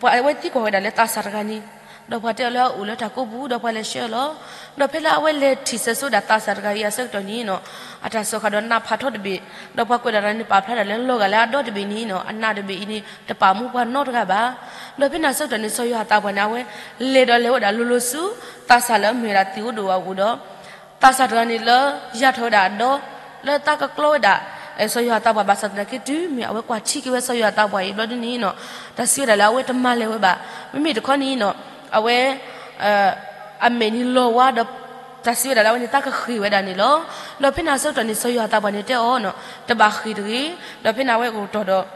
ပှၤအဝဲသံကွၢ်ဝဲဒၣ်လၢသးစၢ်တဂၤန့ၣ်, ဒီးပှၤတဲအီၤလၢအအိၣ်လၢတၢ်ကိးပူၤ ဒီးပှၤလဲၤဆှၢအီၤလီၤ. ဒီးဖဲလၢအဝဲလဲၤထံၣ်ဆၢဆိဝဲဒၣ်သးစၢ်တဂၤအံၤအဆၢကတီၢ်န့ၣ် အတၢ်စၢဃာ်ဒီးနးဖးထီတဘ့ၣ်, ဒီးပှၤကွဲးဒၣ်တၢ်န့ၣ် ပာ်ဖျါဒၣ်လၢလီၤဂာ်လၢအဒီတဘ့ၣ်န့ၣ် အနးတဘ့ၣ်အံၤန့ၣ် တပာ်မူပှၤနီတဂၤဘၣ်. ဒီးဖဲန့ၣ်အဆၢကတီၢ်န့ၣ် စီၤယိၤဟၣ်သးပှၢ်န့ၣ် အဝဲလဲၤဒီးလဲၤဝဲဒၣ်လိၤလိၤဆူ သးစၢ်လၢအမ့ၢ်ဝဲဒၣ်သ့ၣ်ဧိၤဒိၣ်အအိၣ်ဒီး သးစၢ်တဂၤန့ၣ်လၢယၤထီၣ်ဝဲဒၣ်အဒီ လၢသးကကျီဝဲဒၣ် စီၤယိၤဟၣ်သးပှၢ်ဘၣ်ဆၣ်သနာ်က့ တုၤမ့ၢ်အဝဲကွၢ်ထံက့ၤဝဲစီၤယိၤဟၣ်သးပှၢ်အံၤဘျီဒ်န့ၣ်နီၤ, တၢ်စံးဝဲဒၣ်လၢအဝဲတမၤလဲၤဝဲဘၣ်. မ့မ့ၢ်တခီန့ၣ်နီၤ, အဝဲ အမဲာ်န့ၣ်လီၤဝါဒီး တၢ်စံးဝဲဒၣ်လၢအဝဲန့ၣ်သးကဃ့ၢ်ဝဲဒၣ်န့ၣ်လီၤ. ဒီးဖဲန့ၣ်အဆၢကတီၢ်န့ၣ် စီၤယိၤဟၣ်သးပှၢ်န့ၣ်တဲအီၤနီၤ, တဘၣ်ဃ့ၢ်တဂ့ၤ. ဒီးဖဲန့ၣ်အဝဲအိၣ်တီၢ်ဒီး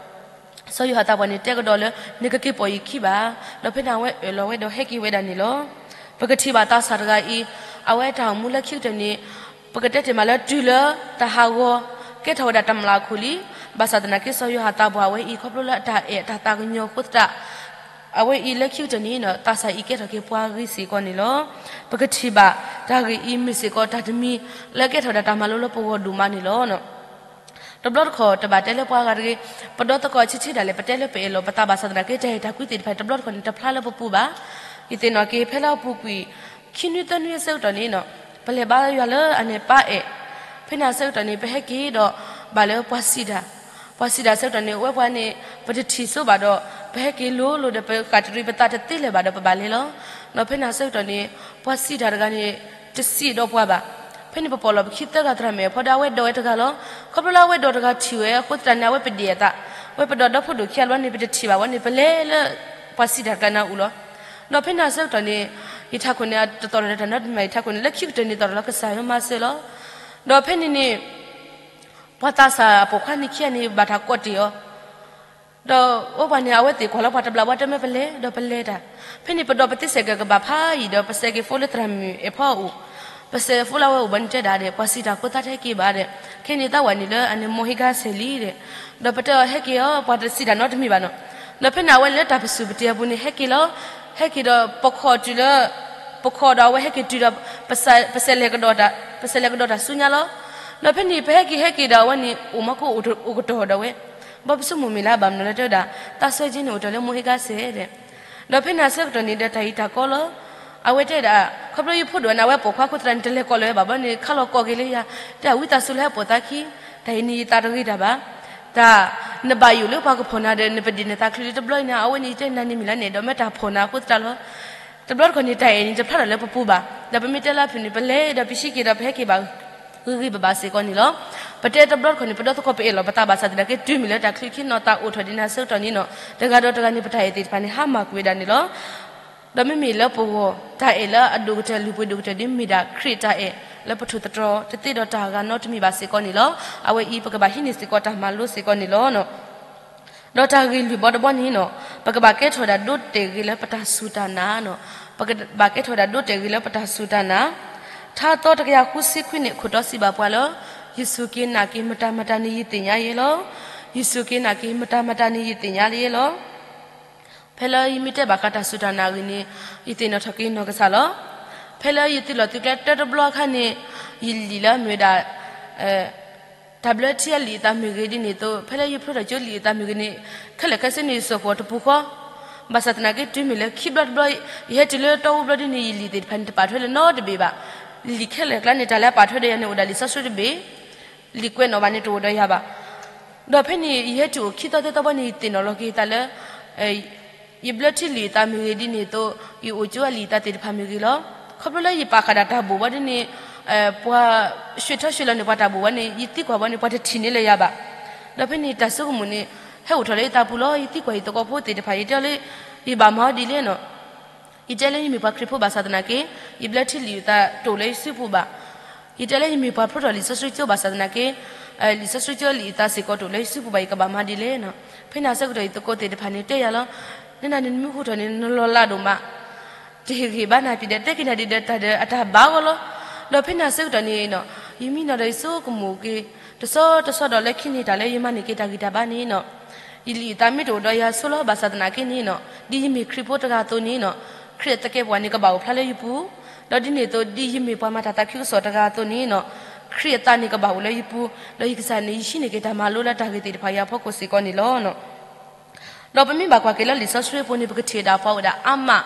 စီၤယိၤဟၣ်သးပှၢ်န့ၣ်တဲကဒီးလၢ နကက့ၤပိာ်ယခံဘၣ်. ဒီးဖဲန့ၣ်အဝဲအၢၣ်လီၤဝဲဒီးဟဲက့ၤဝဲဒၣ်န့ၣ်လီၤ. ပကထံၣ်ဘၣ်သးစၢ်တဂၤအံၤ အဝဲတၢ်အိၣ်မူလၢခံကတၢၢ်န့ၣ် ပကတဲတ့ၢ်မးလၢတုၤလၢတၢ်ဟးဂီၤ ကဲထီၣ်ဝဲဒၣ်တမျးအခိၣ်လံ. ဘၣ်ဆၣ်သနာ်က့ စီၤယိၤဟၣ်သးပှၢ်အဝဲအံၤ ခီဖျိလၢအတၢ်အဲၣ်အတၢ်သးကညီၤအဃိသတး အဝဲအံၤလၢခံကတၢၢ်န့ၣ် သးစၢ်အံၤကဲထီၣ်က့ၤပှၤဂ့ၤစ့ၢ်ကီးန့ၣ်လီၤ. ပကထံၣ်ဘၣ်တၢ်ဂ့ၢ်အံၤမ့ၢ်စ့ၢ်ကီးတၢ်တမံၤ လၢကဲထီၣ်ဝဲဒၣ်တၢ်မၤလိလၢပဂီၢ်ဒိၣ်မးန့ၣ်လီၤ. တဘျီတခီၣ်တဘၣ်တဲလၢပှၤဂၤတဂ့ၤ, ပဒီသကိးဆံးဆံးဒၣ်လဲာ် ပတဲလၢပအဲၣ်လီၤပသးဘၣ်ဆၣ်သနာ်က့ တၢ်အဲၣ်တၢ်ကွံသ့ၣ်တဖၣ်န့ၣ် တဘျီတခီၣ်န့ၣ် တဖျါလၢပပူၤဘၣ်. ယသ့ၣ်နီၣ်က့ၤ ဖဲလၢအပူၤကွံာ် ခံနွံသၢနွံအဆၢကတီၢ်န့ၣ်နီၤ, ပလဲၤဘါယွၤလၢအန့ၣ်ပၢ်အဲၣ်, ဖဲန့ၣ်အဆၢကတီၢ်န့ၣ် ပဟဲက့ၤဒီးဘၣ်လၢပှၤစံးတၢ်, ပှၤစံးတၢ်အဆၢကတီၢ်န့ၣ် အဝဲပှၤန့ၣ် ပတထံၣ်ဆိဘၣ်ဒီး ပဟဲက့ၤလိၤလိၤဒီး ပဃၣ်တရံးပသးတသ့လၢၤဘၣ်ဒီးပဘၣ်လဲၤလီၤ. ဒီးဖဲန့ၣ်အဆၢကတီၢ်န့ၣ် ပှၤစံးတၢ်တဂၤန့ၣ် တစံးဒီးပှၤဘၣ်. ဖဲန့ၣ်ပပိာ်လီၤပခံသၢဂၤသရၣ်မုၣ်အဖီဒီး အဝဲဒိးဝဲတဂၤလီၤ. ခီဖျိလၢအဝဲဒိးတဂၤထံၣ်ဝဲအဃိသတးန့ၣ် အဝဲပဒ့ၣ်အသး, အဝဲပဒီးဒီဖိဒိၣ်ခံဂၤလီၤန့ၣ် ပတထံၣ်ဘၣ်ဝဲန့ၣ် ပလဲၤလၢ ပှၤစံးတၢ်ကျါန့ၣ်အအိၣ်လီၤ. ဒီးဖဲန့ၣ်အဆၢကတီၢ်န့ၣ် ယထးခိၣ်န့ၣ် တသီၣ်ထီၣ်တၢ်နီတမံၤဘၣ်, ယထးခိၣ်န့ၣ် လၢခံကတၢၢ်န့ၣ်သီၣ်ထီၣ်လီၤ ကစၢ်ယွၤမၤစၢၤလီၤ. ဒီးဖဲန့ၣ်န့ၣ် ပှၤသးစၢ်အပိာ်ခွါန့ၣ်ခံဂၤန့ၣ် ဘၣ်တၢ်ကိးတ့ၢ်အီၤ ဒီးအိၣ်ပှၤန့ၣ် အဝဲသ့ၣ်ကွၢ်လီၤပှၤတဘျီဘၣ် တမ့ၢ်ပလဲၤ ဒီးပလဲၤတၢ်. ဖဲန့ၣ်ပဒိးပသ့စဲးကဲးကဘၣ်ဖးယံာ်ဒီး ပစဲးက့ၤဖိလၢသရၣ်မုၣ်အဲၣ်ဖီအအိၣ်, ပစဲးဖိလၢအဝဲအိၣ်ဘၣ်န့ၣ်တဲဒၣ်ဒီး ပှၤစံးတၢ်ဖိသၣ်တဟဲက့ၤဘၣ်ဒီး ခဲန့ၣ်သးဝဲန့ၣ်လၢအန့ၣ်မိၢ်ဟ့ၣ်ဂၤဆဲးလံဒီး ဒီးပတဲအီၤဟဲက့ၤအီၤ ပှၤတစံးတၢ်နီတမံၤဘၣ်နီၤ. ဒီးဖဲန့ၣ်အဝဲလၢတၢ်ပစုၢ်ပတ့ၢ်အပူၤန့ၣ် ဟဲက့ၤလီၤ. ဟဲက့ၤဒီးပခိးတုၤလၢ ပခိးဒီးအဝဲဟဲက့ၤတုၤဒီး ပစဲးလဲၤကဒီးတၢ် ပစဲးလဲၤကဒီးတၢ်ဆူညါလီၤ. ဒီးဖဲန့ၣ် ပဟဲက့ၤဟဲက့ၤဒီးအဝဲန့ၣ် အိၣ်မၤကအိၣ်ကတီၢ်ဒီးဝဲ, ဘၣ်ပဆိကမိၣ်မ့ၢ်လၢအဘၣ်မနုၤလဲၣ်တဲဝဲဒၣ် သးစၢ်က့န့ၣ်အိၣ်တ့ၢ်လၢမိၢ်ဟ့ၣ်ဂၤဆဲးဒီး ဒီးဖဲန့ၣ်အဆၢကတီၢ်န့ၣ်ဒီးတၢ်အံၤတၢ်ကီလီၤ. အဝဲတဲဒၣ် ခီဖျိယဖိဒိၣ်န့ၣ် အဝဲပိာ်ခွါအဃိသတးန့ၣ် တလဲၤကိးလၢၤဘၣ်ဘျီန့ၣ် ခးလီၤကိးက့ၤလၢယၤ, တဲဝံသးစူၤလၢဟဲပိာ်သးခံ, တၢ်အံၤန့ၣ်ယသးတဂ့ၤတၢ်ဘၣ်. တၢ် နဘၣ်ယိၣ်လၢပှၤကဖီၣ်နၤဒီး နပဒ့ၣ်နသးချုးလၢတဘျီအံၤန့ၣ် အဝဲန့ၣ်ယတဲနၤန့ၣ်မ့ၢ်လၢန့ၣ် ဒီးမ့ၢ်တၢ်ဖီၣ်နၤအဃိသတးလီၤ. တဘျီတခီၣ်န့ၣ် တၢ်အဲၣ်န့ၣ် တဖျါထီၣ်လၢပပူၤဘၣ်. ဒီးပမ့ၢ်တဲလၢဖုၣ်န့ၣ် ပလဲၤဒီးပဟံးက့ၤဒီးပဟဲက့ၤဘၣ် ဂ့ၤဂ့ၤဘၣ်ဘၣ်စ့ၢ်ကီးန့ၣ်လီၤ. ပတဲတဘျီတခီၣ်န့ၣ် ပဒီသကိးပအဲၣ်လီၤပသးဘၣ်ဆၣ်သနာ်က့ တုၤမ့ၢ်လၢတၢ်ချုးခံနီၤသးအိၣ်ထီၣ်ဒ်န့ၣ်အဆၢကတီၢ်န့ၣ်နီၤ တဂၤဒီးတဂၤန့ၣ် ပတၢ်အဲၣ်သ့ၣ်တဖၣ်န့ၣ် ဟါမၢ်ကွံာ်ဝဲဒၣ်န့ၣ်လီၤ. ဒီးမ့မ့ၢ်လၢပဂီၢ် တၢ်အဲၣ်လၢအဒိၣ်ကတၢၢ်လုၢ်ပှ့ၤဒိၣ်ကတၢၢ်ဒ်မ့ၢ်ဒၣ် ခရံာ်တၢ်အဲၣ် လၢပထိၣ်သတြီၤတသ့ဒီးတၢ်ဂၤနီတမံၤဘၣ်စ့ၢ်ကီးန့ၣ်လီၤ. အဝဲအံၤ ပကဘၣ်ဟံးန့ၢ်စ့ၢ်ကီးတၢ်မၤလိစ့ၢ်ကီးန့ၣ်လီၤ. ဒီးတၢ်ဂ့ၢ်လွံၢ်ဘီတဘီန့ၣ်နီၤ ပကဘၣ်ကဲထီၣ်ဝဲဒၣ်ဒိတဲာ်ဂ့ၤလၢပတၢ်စူၢ်တၢ်နာ်နီၤ, ပကဘၣ်ကဲထီၣ်ဝဲဒၣ်ဒိတဲာ်ဂ့ၤလၢပတၢ်စူၢ်တၢ်နာ်. ထါသီတကယၤဃုဆံခွံန့ၣ် ခိၣ်တီစံးဘၣ်ပှၤလၢ ယစူၢ်က့ၤနာ်က့ၤမတၤမတၤန့ၣ် ယသ့ၣ်ညါယဲလီၤ. ယစူၢ်က့ၤနာ်က့ၤမတၤမတၤန့ၣ် ယသ့ၣ်ညါယဲလီၤ. ဖဲလၢယမ့ၢ်တဲဘၣ်ဃးတၢ်စူၢ်တၢ်နာ်အဂ့ၢ်န့ၣ် ယသ့ၣ်နီၣ်ထီၣ်က့ၤနီၢ်ကစၢ်လီၤ. ဖဲလၢယသုးလီၢ်သုးကျဲတၢတဘျီအခါန့ၣ် ယလံာ်လၢအမ့ၢ်ဝဲဒၣ် တၢ်ဘျၢထံအလံာ်အသးမ့ၢ်ဂ့ၤဒ်န့ၣ်အသိး ဖဲလၢယဖျိထီၣ်ကၠိလံာ်အသးမ့ၢ်ဂ့ၤန့ၣ် ခဲလၢာ်ခဲဆ့န့ၣ် ယစိာ်ဃီၤတပူၤဃီ, ဘၣ်ဆၣ်သနာ်က့ တုၤမ့ၢ်လၢခံဘျီတဘျီ ယဟဲတုၤလၢတီအူဘျီဒ်န့ၣ် ယလံာ်သ့ၣ်တဖၣ်န့ၣ် တပာ်ထွဲလၢနီတဘ့ၣ်ဘၣ်. လံာ်ခဲလၢာ်အကျါန့ၣ် တၢ်လၢအပာ်ထွဲဒီးယၤန့ၣ် အိၣ်ဒၣ်လံာ်စီဆှံတဘ့ၣ်, လံာ်ကွဲးနီၣ်ဘၣ်န့ၣ် တအိၣ်ဒီးယၤဘၣ်. ဒီးဖဲန့ၣ် ယဟဲတုၤအိၣ်ခံသီသၢသီဘၣ်န့ၣ် ယသ့ၣ်နီၣ်လီၤက့ၤသးလၢ ယဘျၢထံလံာ်အသးမ့ၢ်ဂ့ၤဒ်န့ၣ်အသိး ယအိၣ်ကၠိအလံာ်အသးသ့ၣ်တဖၣ်မ့ၢ်ဂ့ၤလီၤ. ခီဖျိလၢယပာ်ဃာ်ဒၣ်တၢ်ဘိၣ်ဘၣ်ဒ်န့ၣ် ပှၤ ရွှ့ၣ်ထီၣ်ရွှ့ၣ်လီၤန့ၣ် ပှၤတၢ်ဘိၣ်ဘၣ်န့ၣ် ယသံကွၢ်ဘၣ်န့ၣ် ပှၤတထံၣ်န့ၢ်လၢယၤဘၣ်. ဒီးဖဲန့ၣ်တၢ်ဆိကမိၣ်န့ၣ် ဟဲအိၣ်ထီၣ်လၢယသးပူၤလီၤ. ယသံကွၢ်ယသကိးဖိသ့ၣ်တဖၣ် ယတဲအီၤလၢ ယဘၣ်မၤအီၤဒ်လဲၣ်နီၤ. ယတဲလၢယမ့ၢ်ပှၤခရံာ်ဖိဘၣ်ဆၣ်သနာ်က့ ယဘျၢထံလံာ်အသးတအိၣ်လၢယစုပူၤဘၣ်. ယတဲလၢယမ့ၢ်ပှၤဖျိထီၣ်လံာ်စီဆှံကၠိဘၣ်ဆၣ်သနာ်က့ လံာ်စီဆှံကၠိလံာ်အသးစ့ၢ်ကီးတအိၣ်လၢယစုပူၤဘၣ် ယကဘၣ်မၤဒ်လဲၣ်နီၤ. ဖဲန့ၣ်အဆၢကတီၢ် ယသကိးသ့ၣ်တဖၣ်န့ၣ်တဲယၤလီၤ. နနၤန့ၣ်နမ့ၢ်ဟူထီၣ်န့ၣ် နလီၤလးဒိၣ်မး တဟ့ၣ်ဂ့ၢ်ဘၣ်နၤ ပျံၤဒီးတဲက့ၤနၤဒ်ဒီးတၢ်ဒီးအတၢ်ဘၣ်အဂီၢ်လီၤ. ဒီးဖဲန့ၣ်အဆၢကတီၢ်န့ၣ်နီၤ ယမံနီၤဒီးယဆိကမိၣ်က့ၤ တဆီတဆီဒီးလၢခံန့ၣ် တၢ်လၢယမၤန့ၢ်က့ၤတၢ်ဂံၢ်တၢ်ဘါန့ၣ်နီၤ ယလံာ်အသးမ့ၢ်တအိၣ်ဒီးယၤဆိလီၤ. ဘၣ်ဆၣ်သနာ်က့န့ၣ်နီၤ ဒ်ယမ့ၢ်ခရံာ်ဖိတဂၤအသိးန့ၣ်နီၤ ခရံာ်အသကဲာ်ပဝးန့ၣ် ကဘၣ်အိၣ်ဖျါလၢယပူၤ, ဒီးဒ်န့ၣ်အသိး ဒ်ယမ့ၢ်ပှၤမၤတၢ်သးခုကစီၣ်တဂၤအသိးန့ၣ်နီၤ ခရံာ်အသးန့ၣ်ကဘၣ်အိၣ်လၢယပူၤ, ဒီးယကစၢ်န့ၣ် ယဟံးန့ၢ်က့ၤတၢ်မၤလိလၢတၢ်ဂ့ၢ်သ့ၣ်တဖၣ်အံၤအဖီခိၣ်စ့ၢ်ကီးန့ၣ်လီၤ. ဒီးပမ့ၢ်ဘၣ်ကွၢ်က့ၤလၢလံာ်စီဆှံအပူၤန့ၣ် ပကထံၣ်ဝဲဒၣ်ပှၤအိၣ်ဝဲဒၣ်အါမး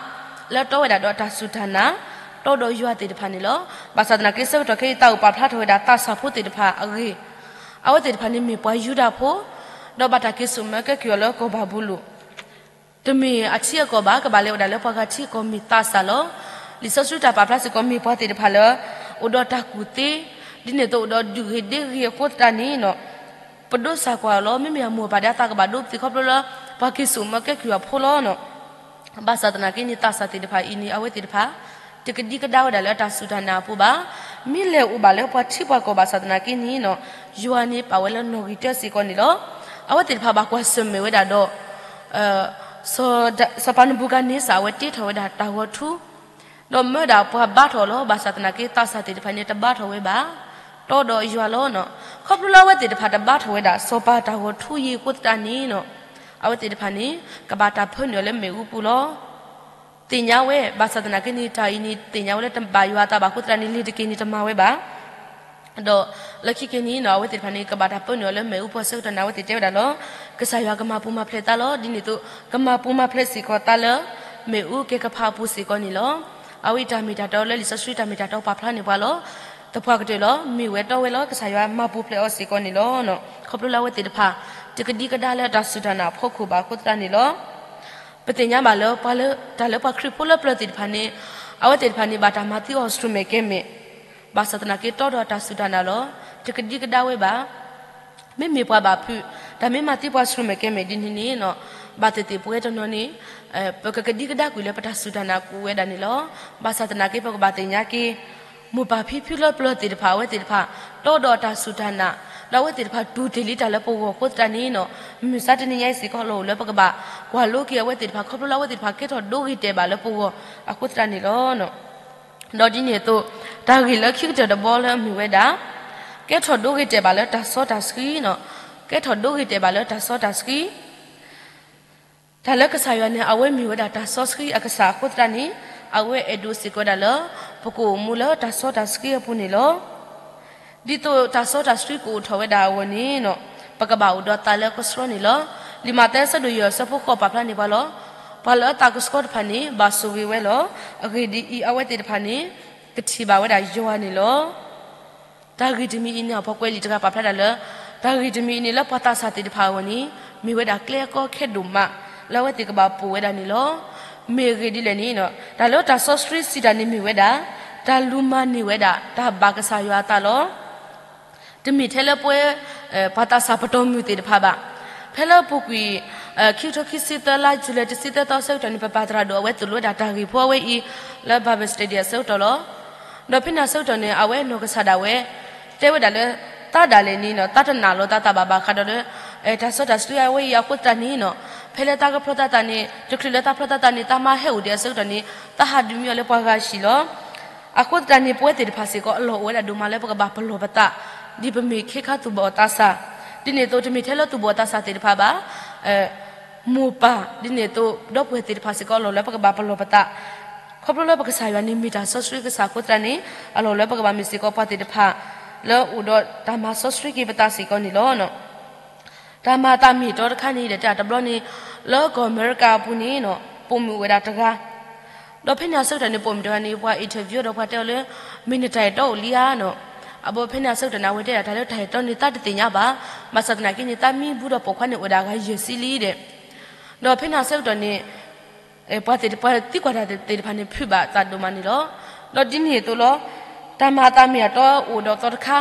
လၢတီဝဲဒၣ်ဒီးတၢ်စူၢ်တၢ်နာ် တီဒီးယွၤသ့ၣ်တဖၣ်န့ၣ်လီၤ. ဘၣ်ဆၣ်သနာ်က့ဆၢကတီၢ်ခဲအံၤ တၢ်အိၣ်ပာ်ဖျါထီၣ်ဝဲဒၣ်သးစၢ်ဖိသ့ၣ်တဖၣ်အဂ့ၢ်, အဝဲသ့ၣ်တဖၣ်န့ၣ်မ့ၢ်ပှၤယူဒၤဖိ ဒီးဘၣ်တၢ်က့ၤစိာ်မၢကဲကုၢ်အီၤလၢကီၢ်ဘၤဘူလိၣ် တမ့ၢ်အထံအကီၢ်ဘၣ်, ကဘၣ်လဲၤဝဲဒၣ်လၢပှၤဂၤထံအကီၢ်မ့ၢ်သးစၢ်လီၤ. လံာ်စီဆှံတၢ်ပာ်ဖျါစ့ၢ်ကီးမ့ၢ်ပှၤသ့ၣ်တဖၣ်လၢ အိၣ်ဒီးတၢ်ကူၣ်သ့, ဒ်န့ၣ်အသိးအိၣ်ဒီးဒုၣ်ဂ့ၤဒ့ဂ့ၤအဃိသတးန့ၣ်နီၤ ပဒိးစၢ်ကွၢ်အီၤလီၤ. မ့မ့ၢ်အမိၢ်အပၢ်ဒီးအသးကဘၣ်ဒိပသံးခီဖျိလၢ ပှၤက့ၤစိာ်မၢကဲကုၢ်အဖိလီၤနီၤ. ဘၣ်ဆၣ်သနာ်က့န့ၣ် သးစၢ်သ့ၣ်တဖၣ်အံၤန့ၣ် အဝဲသ့ၣ်တဖၣ် တကဒံကဒါဝဲဒၣ်လၢတၢ်စူၢ်တၢ်နာ်အပူၤဘၣ်. မ့ၢ်လဲၤအိၣ်ဘၣ်လၢပှၤထံပှၤကီၢ်ဘၣ်ဆၣ်သနာ်က့န့ၣ်နီၤ ယွၤန့ၣ်ပာ်ဝဲလၢနီၣ်ဂံၢ်တၢစ့ၢ်ကီးန့ၣ်လီၤ. အဝဲသ့ၣ်တဖၣ်ဘၣ်ကွၢ်ဆၢၣ်မဲာ်ဝဲဒၣ်ဒီး စီၤပၤနဘူၤခၣ်န့စၢ် အဝဲတ့ထီၣ်ဝဲဒၣ်တၢ်ဂီၤထူ ဒီးမၢဒၣ်ပှၤဘါထီၣ်လီၤ. ဘၣ်ဆၣ်သနာ်က့ သးစၢ်သ့ၣ်တဖၣ်န့ၣ် တဘါထီၣ်ဝဲဘၣ်, တီဒီးယွၤလီၤနီၤ. ခီဖျိလၢအဝဲသ့ၣ်တဖၣ်တဘါထီၣ်ဝဲဒၣ် စီၤပၤတၢ်ဂီၤထူယံၤအဃိသတးန့ၣ်နီၤ အဝဲသ့ၣ်တဖၣ်န့ၣ် ကဘၣ်တၢ်ဖၢနုာ်အီၤလၢမ့ၣ်အူပူၤလီၤ. သ့ၣ်ညါဝဲ ဘၣ်ဆၣ်သနာ်က့န့ၣ် တၢ်အံၤန့ၣ် သ့ၣ်ညါဝဲလၢတဘၣ်ယွၤအသးဘၣ်အဃိသတးန့ၣ် လ့ၤတက့ၤန့ၣ်တမၤဝဲဘၣ်. ဒီးလၢခံက့ၤန့ၣ်နီၤ အဝဲသ့ၣ်တဖၣ်န့ၣ် ကဘၣ်တၢ်ပၢနုာ်အီၤလၢမ့ၣ်အူပူၤအဆၢကတီၢ်န့ၣ် အဝဲသ့ၣ်တဲဝဲဒၣ်လီၤ. ကစၢ်ယွၤကမၤပူၤမၤဖျဲးသးလီၤ. ဒ်န့ၣ်အသိး ကမၤပူၤမၤဖျဲးစ့ၢ်ကီးသးလၢ မ့ၣ်အူကဲကဖးအပူၤစ့ၢ်ကီးန့ၣ်လီၤ. အဝဲအံၤတၢ်မ့ၢ်တၢ်တီလၢလံာ်စီဆှံတၢ်မ့ၢ်တၢ်တီပာ်ဖျါန့ၢ်ပှၤလီၤ. သပှၢ်ကတၢၢ်လီၤ. မ့ၢ်ဝဲတီဝဲလီၤ. ကစၢ်ယွၤမၤပူၤဖျဲးအီၤစ့ၢ်ကီးန့ၣ်လီၤ. ခီဖျိလၢအဝဲသ့ၣ်တဖၣ် တကဒံကဒါလၢတၢ်စူၢ်တၢ်နာ်အဖီခိၣ်ဘၣ်အဃိသတးန့ၣ်လီၤ. ပသ့ၣ်ညါဘၣ်လၢ တၢ်လၢပှၤခရံာ်ဖိလၢပျၢၤသ့ၣ်တဖၣ်န့ၣ် အဝဲသ့ၣ်တဖၣ်န့ၣ် ဘၣ်တၢ်မၤသံအီၤဆူၣ်မဲာ်ကဲမဲာ် ဘၣ်ဆၣ်သနာ်က့တီဒီးတၢ်စူၢ်တၢ်နာ်လီၤ. တကဒံကဒါဝဲဘၣ်. မ့မ့ၢ်ပှၤဘၣ်ဖုး, တၢ်မ့ၢ်မၤသံပှၤဆှၢမဲာ်ကဲမဲာ်ဒ်န့ၣ်န့ၣ်, ဘၣ်သ့ၣ်သ့ၣ်ပဝဲတနီၤန့ၣ်, ပကကဒံကဒါကွံာ်လၢပတၢ်စူၢ်တၢ်နာ်ကအိၣ်ဝဲဒၣ်န့ၣ်လီၤ. ဘၣ်ဆၣ်သနာ်က့ပကဘၣ်သ့ၣ်ညါက့ၤ, မိၢ်ပၢ်ဖံဖုလၢပျၢၤသ့ၣ်တဖၣ် အဝဲသ့ၣ်တဖၣ် တီဒီးတၢ်စူၢ်တၢ်နာ်, ဒီးအဝဲသ့ၣ်တဖၣ်တူၢ်တ့ၢ်လံတၢ်လၢပဂီၢ်အဃိသတးန့ၣ်, မုၢ်မဆါတနံၤညါအံၤစ့ၢ်ကီးအလီၢ်အိၣ်လၢပကဘၣ်ကွၢ်လိက့ၤအဝဲသ့ၣ်တဖၣ် ခီဖျိလၢအဝဲသ့ၣ်တဖၣ်ကဲထီၣ်ဒိဂ့ၤတဲာ်ဘၣ်လၢပဂီၢ်အဃိသတးန့ၣ်လီၤ. ဒီးဒ်န့ၣ်အသိး, တၢ်ဂ့ၢ်လၢခံကတၢၢ်တဘီလၢအမ့ၢ်ဝဲဒၣ်, ကဲထီၣ်ဒိဂ့ၤတဲာ်ဘၣ်လၢတၢ်စီတၢ်ဆှံ, ကဲထီၣ်ဒိဂ့ၤတဲာ်ဘၣ်လၢတၢ်စီတၢ်ဆှံ. တၢ်လၢကစၢ်ယွၤန့ၣ် အဝဲမ့ၢ်ဝဲဒၣ်တၢ်စီဆှံအကစၢ်အဃိသတးန့ၣ်, အဝဲအဲၣ်ဒိးစ့ၢ်ကီးဝဲဒၣ်လၢ ပကအိၣ်မူလၢတၢ်စီတၢ်ဆှံအပူၤန့ၣ်လီၤ. ဒ်သိးတၢ်စီတၢ်ဆှံကအိၣ်ထီၣ်ဝဲဒၣ်အဂီၢ်န့ၣ်, ပကဘၣ်အိၣ်ဒီးသးလၢကဆှီန့ၣ်လီၤ. လံာ်မးသဲအဆၢဒိၣ်ယဲၢ်အဆၢဖိဃိးပာ်ဖျါန့ၢ်ပှၤလီၤ. ပှၤလၢအသးကဆှီတဖၣ်န့ၣ် ဘၣ်ဆိၣ်ဂ့ၤဝဲလီၤ. အဂ့ၢ်ဒ်အံၤ, အဝဲသ့ၣ်တဖၣ်န့ၣ် ကထံၣ်ဘၣ်ဝဲဒၣ်ယွၤန့ၣ်လီၤ. တၢ်ဂ့ၢ်တမံၤအံၤန့ၣ် ပှၤကွဲးလံာ်တဂၤပာ်ဖျါဒၣ်လၢ, တၢ်ဂ့ၢ်တမံၤအံၤန့ၣ်လၢပှၤသးစၢ်သ့ၣ်တဖၣ်အဂီၢ်န့ၣ်, မ့ၢ်ဝဲဒၣ်ကျဲအကီအခဲဒိၣ်မး လၢအဝဲသ့ၣ်ကဘၣ်ပိာ်ဝဲဒၣ်န့ၣ်လီၤ. မ့ၢ်အဂ့ၢ်ဒ်လဲၣ်န့ၣ်, တၢ်လၢတၢ်စီဆှံစံးတၢ်န့ၣ်မ့ၢ်ဝဲဒၣ်, တၢ်လူၤမၤန့ၢ်ဝဲဒၣ် တၢ်ဘၣ်ကစၢ်ယွၤအသးလီၤ. တမ့ၢ်ထဲလၢပဝဲ ပှၤသးစၢ်ပတီၢ်မုၢ်သ့ၣ်တဖၣ်ဘၣ်. ဖဲလၢအပူၤကွံာ် ခံကထိခံဆံသၢလါ July တဆံသၢသီအဆၢကတီၢ်န့ၣ် ပပၢ်သရၣ်ဒိၣ်အဝဲသိၣ်လိဝဲဒၣ်တၢ်ဂ့ၢ်ဖိအဝဲအံၤ လၢ Bible Study အဆၢကတီၢ်လီၤ. ဒီးဖဲန့ၣ်အဆၢကတီၢ်န့ၣ် အဝဲနီၢ်ကစၢ်ဒၣ်ဝဲ တဲဝဲဒၣ်လၢ သးဒၣ်လဲာ်န့ၣ် သးတနာ်လီၤသးသးဘၣ်ဘၣ်ဃးဒီးလၢ တၢ်စီတၢ်ဆှံအဝဲအံၤအဃိသတးန့ၣ်, ဖဲလၢသးကဖျီသးသးန့ၣ် တချုးလၢသးဖျီသးသးန့ၣ် သးမါဟဲအိၣ်ဒံးအဆၢကတီၢ်န့ၣ် သးဟးဒုးမံအီၤလၢပှၤဂၤအဟံၣ်လီၤ. အဃိသတးန့ၣ် ပဝဲသ့ၣ်တဖၣ်စ့ၢ်ကီး အလီၢ်အိၣ်ဝဲဒၣ်ဒိၣ်မးလၢပကဘၣ်ပလီၢ်ပသး ဒ်ပမ့ၢ်ခ့ခါသူၣ်ဘီၣ်အသးစၢ်. ဒ်န့ၣ်အသိး တမ့ၢ်ထဲလၢသူၣ်ဘီၣ်အသးစၢ်သ့ၣ်တဖၣ်ဘၣ်, မိၢ်ပၢ် ဒ်န့ၣ်အသိး ဒီပုၢ်ဝဲၢ်သ့ၣ်တဖၣ်စ့ၢ်ကီး အလီၢ်လၢပကဘၣ်ပလီၢ်ပသး. ခီဖျိလၢပကစၢ်ယွၤန့ၣ် မ့ၢ်တၢ်စီဆှံကစၢ်အဃိသတးန့ၣ် အလီၢ်လၢပကဘၣ်မ့ၢ်စ့ၢ်ကီးပှၤသ့ၣ်တဖၣ် လၢအိၣ်ဒီးတၢ်မၤစီဆှံက့ၤပသးစ့ၢ်ကီးန့ၣ်လီၤ. တၢ်မၤအသးမ့ၢ်အတီတခါန့ၣ်ဒီး တၢ်တဘျီန့ၣ် လၢကီၢ်အမဲရကၤအပူၤန့ၣ် ပိာ်မုၣ်အိၣ်ဝဲဒၣ်တဂၤ ဒီးဖဲန့ၣ်အဆၢကတီၢ်န့ၣ် ပိာ်မုၣ်တဂၤန့ၣ် ပှၤ interview ဒီးပှၤတဲအီၤလၢ မ့ၢ်နတၢ်အဲၣ်တီအိၣ်လံဧါနီၤ. အဘီဖဲန့ၣ်အဆၢကတီၢ်န့ၣ် အဝဲတဲဒၣ်တၢ်လၢတၢ်အဲၣ်တီန့ၣ် သးတသ့ၣ်ညါဘၣ်. ဘၣ်ဆၣ်သနာ်က့န့ၣ် သးမံဘူဒီးပိာ်ခွါန့ၣ်အိၣ်ဝဲဒၣ်အဂၤယဲၢ်ဆံလံဒီး ဒီးဖဲန့ၣ်အဆၢကတီၢ်န့ၣ် ပှၤသ့ၣ်တဖၣ်သံကွၢ်တၢ်သ့ၣ်တဖၣ်န့ၣ် ဖုးဘၣ်သးဒိၣ်မးန့ၣ်လီၤ. ဒီးဒ်န့ၣ်အသိးလီၤ. တၢ်မၤအသးမ့ၢ်အတီအိၣ်ဒီးသီတခါ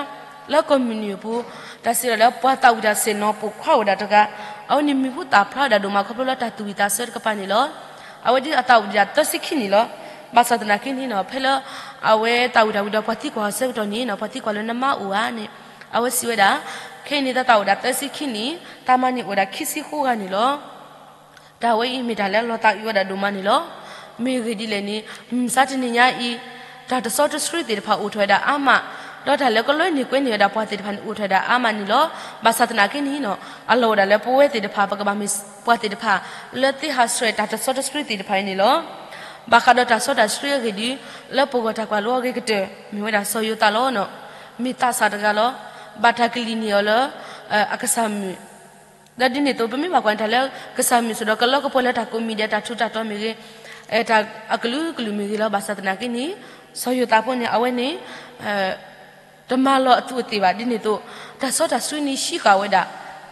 လၢကီၢ်မုၢ်နုာ်အပူၤ တၢ်စံးဒၣ်လၢပှၤသးဝံၣ်တၢ်ဆ့ၣ်နီၤပိာ်ခွါအိၣ်ဝဲဒၣ်တဂၤ အဝဲန့ၣ်မံၤဟူသၣ်ဖျါဝဲဒၣ်ဒိၣ်မးခီဖျိလၢတၢ်သူၣ်ဝံၣ်သးဆၢတကပၤန့ၣ်လီၤ. အဝဲဒ်အသးဝံၣ်ဒၣ်သၢဆံခံနံၣ်လီၤ. ဘၣ်ဆၣ်သနာ်က့န့ၣ်နီၤ ဖဲလၢ အဝဲသးဝံၣ်တၢ်ဝံၤဒီးပှၤသံကွၢ်အီၤဆၢကတီၢ်န့ၣ်နီၤ ပှၤသံကွၢ်လၢနမါအိၣ်ဧါန့ၣ် အဝဲစံးဝဲဒၣ် ခဲအံၤန့ၣ် သးသးအိၣ်ဝဲဒၣ်သၢဆံခံနံၣ် သးမါန့ၣ်အိၣ်ဝဲဒၣ်ခံဆံဃိးဂၤန့ၣ်လီၤ. တၢ်ဝဲအံၤမ့ၢ်တၢ်လၢအလီၤသးအုးဝဲဒၣ်ဒိၣ်မးန့ၣ်လီၤ. မ့ၢ်ဂ့ၢ်ဒ်လဲၣ်န့ၣ် မုၢ်မဆါတနံၤညါအံၤ တၢ်တစီတဆှံသ့ၣ်တဖၣ်အိၣ်ထီၣ်ဝဲဒၣ်အါမး, ဒီးတၢ်လၢကလၢန့ၢ်ကွဲန့ၢ်ဝဲဒၣ်ပှၤသ့ၣ်တဖၣ်န့ၣ် အိၣ်ထီၣ်ဝဲဒၣ်အါမးန့ၣ်လီၤ. ဘၣ်ဆၣ်သနာ်က့န့ၣ်နီၤ အလီၢ်အိၣ်ဒၣ်လၢပဝဲသ့ၣ်တဖၣ် ပကဘၣ်မ့ၢ်ပှၤသ့ၣ်တဖၣ် လၢသ့ဟးဆှဲးတၢ်တစီတဆှံသ့ၣ်တဖၣ်အံၤန့ၣ်လီၤ. ဘၣ်ဃးဒီးတၢ်စီတၢ်ဆှံအဂ့ၢ်ဒ် လၢပဂီၢ်တၢ်ကွၢ်လိအဂ့ၤကတၢၢ် မ့ၢ်ဝဲဒၣ်စီၤယိၤသးလီၤ. မ့ၢ်သးစၢ်တဂၤလီၤ. ဘၣ်တၢ်ကလံၣ်န့ၢ်အီၤလၢ အကစၢ်မုၣ် ဒီးဒ်န့ၣ်အသိး ပမ့ၢ်ဘၣ်ကွၢ်န့ၣ် တၢ်လၢကစၢ်မုၣ်စိၤဒီးကလီကပှဲၤလၢတၢ်ကိးမံၤဒဲး တၢ်ထူးတၢ်တီၤမ့ၢ်ဂ့ၤ, တၢ်အကလုာ်ကလုာ်မ့ၢ်ဂ့ၤလီၤ. ဘၣ်ဆၣ်သနာ်က့န့ၣ် စီၤယိၤသးဖိန့ၣ် အဝဲန့ၣ် တမၤလီၤအသူးအသ့ၣ်ဘၣ်. ဒ်န့ၣ်အသိး တၢ်စီတၢ်ဆှံန့ၣ် ဟံးဃာ်ဝဲဒၣ်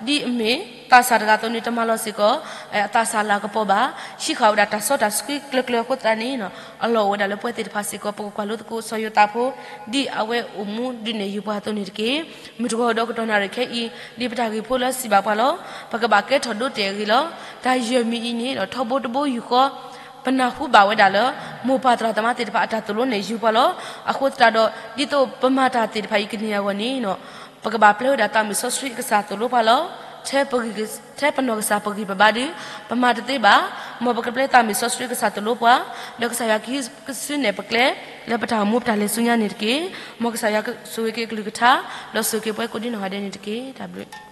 ဒ်အမ့ၢ်သးစၢ်တဂၤအသိးန့ၣ် တမၤလီၤစ့ၢ်ကီး အသးစၢ်လၤကပီၤဘၣ်. ဟံးဃာ်ဝဲဒၣ်တၢ်စီတၢ်ဆှံကျၢၤကျၢၤအဃိသတးန့ၣ် အလီၢ်အိၣ်ဝဲဒၣ်လၢပဝဲသ့ၣ်တဖၣ်စ့ၢ်ကီး ပကကွၢ်လိသကိးစီၤယိၤသးဖိ ဒ်အဝဲအိၣ်မူဒုးနဲၣ်ယုာ်ပှၤအသိးန့ၣ်တက့ၢ်. မုၢ်တဂီၤဒီးကတီၢ်နၣ်ရံၣ်ခဲအံၤ ဒ်ပတၢ်ဂ့ၢ်ဖိလၢ စံးဘၣ်ပှၤလီၤ. ပကဘၣ်ကဲထီၣ်ဒိတဲာ်အဂ့ၢ်လီၤ. တၢ်ယဲၢ်မံၤအံၤန့ၣ်ဒီး ထီဘိတဘိယူၢ်ဃီ ပနၢ်ဟူဘၣ်ဝဲဒၣ်လၢ မိၢ်ပၢ်သရၣ်သမါသ့ၣ်တဖၣ်အတၢ်သိၣ်လိနဲၣ်ယုာ်ပှၤလီၤ. အဃိသတးဒီး ဒ်သိးပမၤတၢ်သ့ၣ်တဖၣ်အံၤကန့ၢ်အဂီၢ်န့ၣ် ပကဘၣ်ပျဲဝဲဒၣ်သးမုၢ်စီဆှံအကစၢ်သိၣ်လိပှၤလီၤ. ထဲပနီၢ်ကစၢ်ပဂံၢ်ပဘါဒီး ပမၤတသ့ဘၣ်. မ်ပကပျဲသးမုၢ်စီဆှံအကစၢ်သိၣ်လိပှၤ, ဒီးကစၢ်ယွၤကဟံးစုနဲၣ်ပကျဲ လၢပတၢ်အိၣ်မူပတၢ်လဲၤဆူညါန့ၣ်တက့ၢ်. မ်ကစၢ်ယွၤဆိၣ်ဂ့ၤက့ၤအကလုၢ်ကထါ, ဒီးဆိၣ်ဂ့ၤက့ၤပှၤကိးဒံနီၢ်ဂၤဒဲးန့ၣ်တက့ၢ်. တၢ်ဘျုး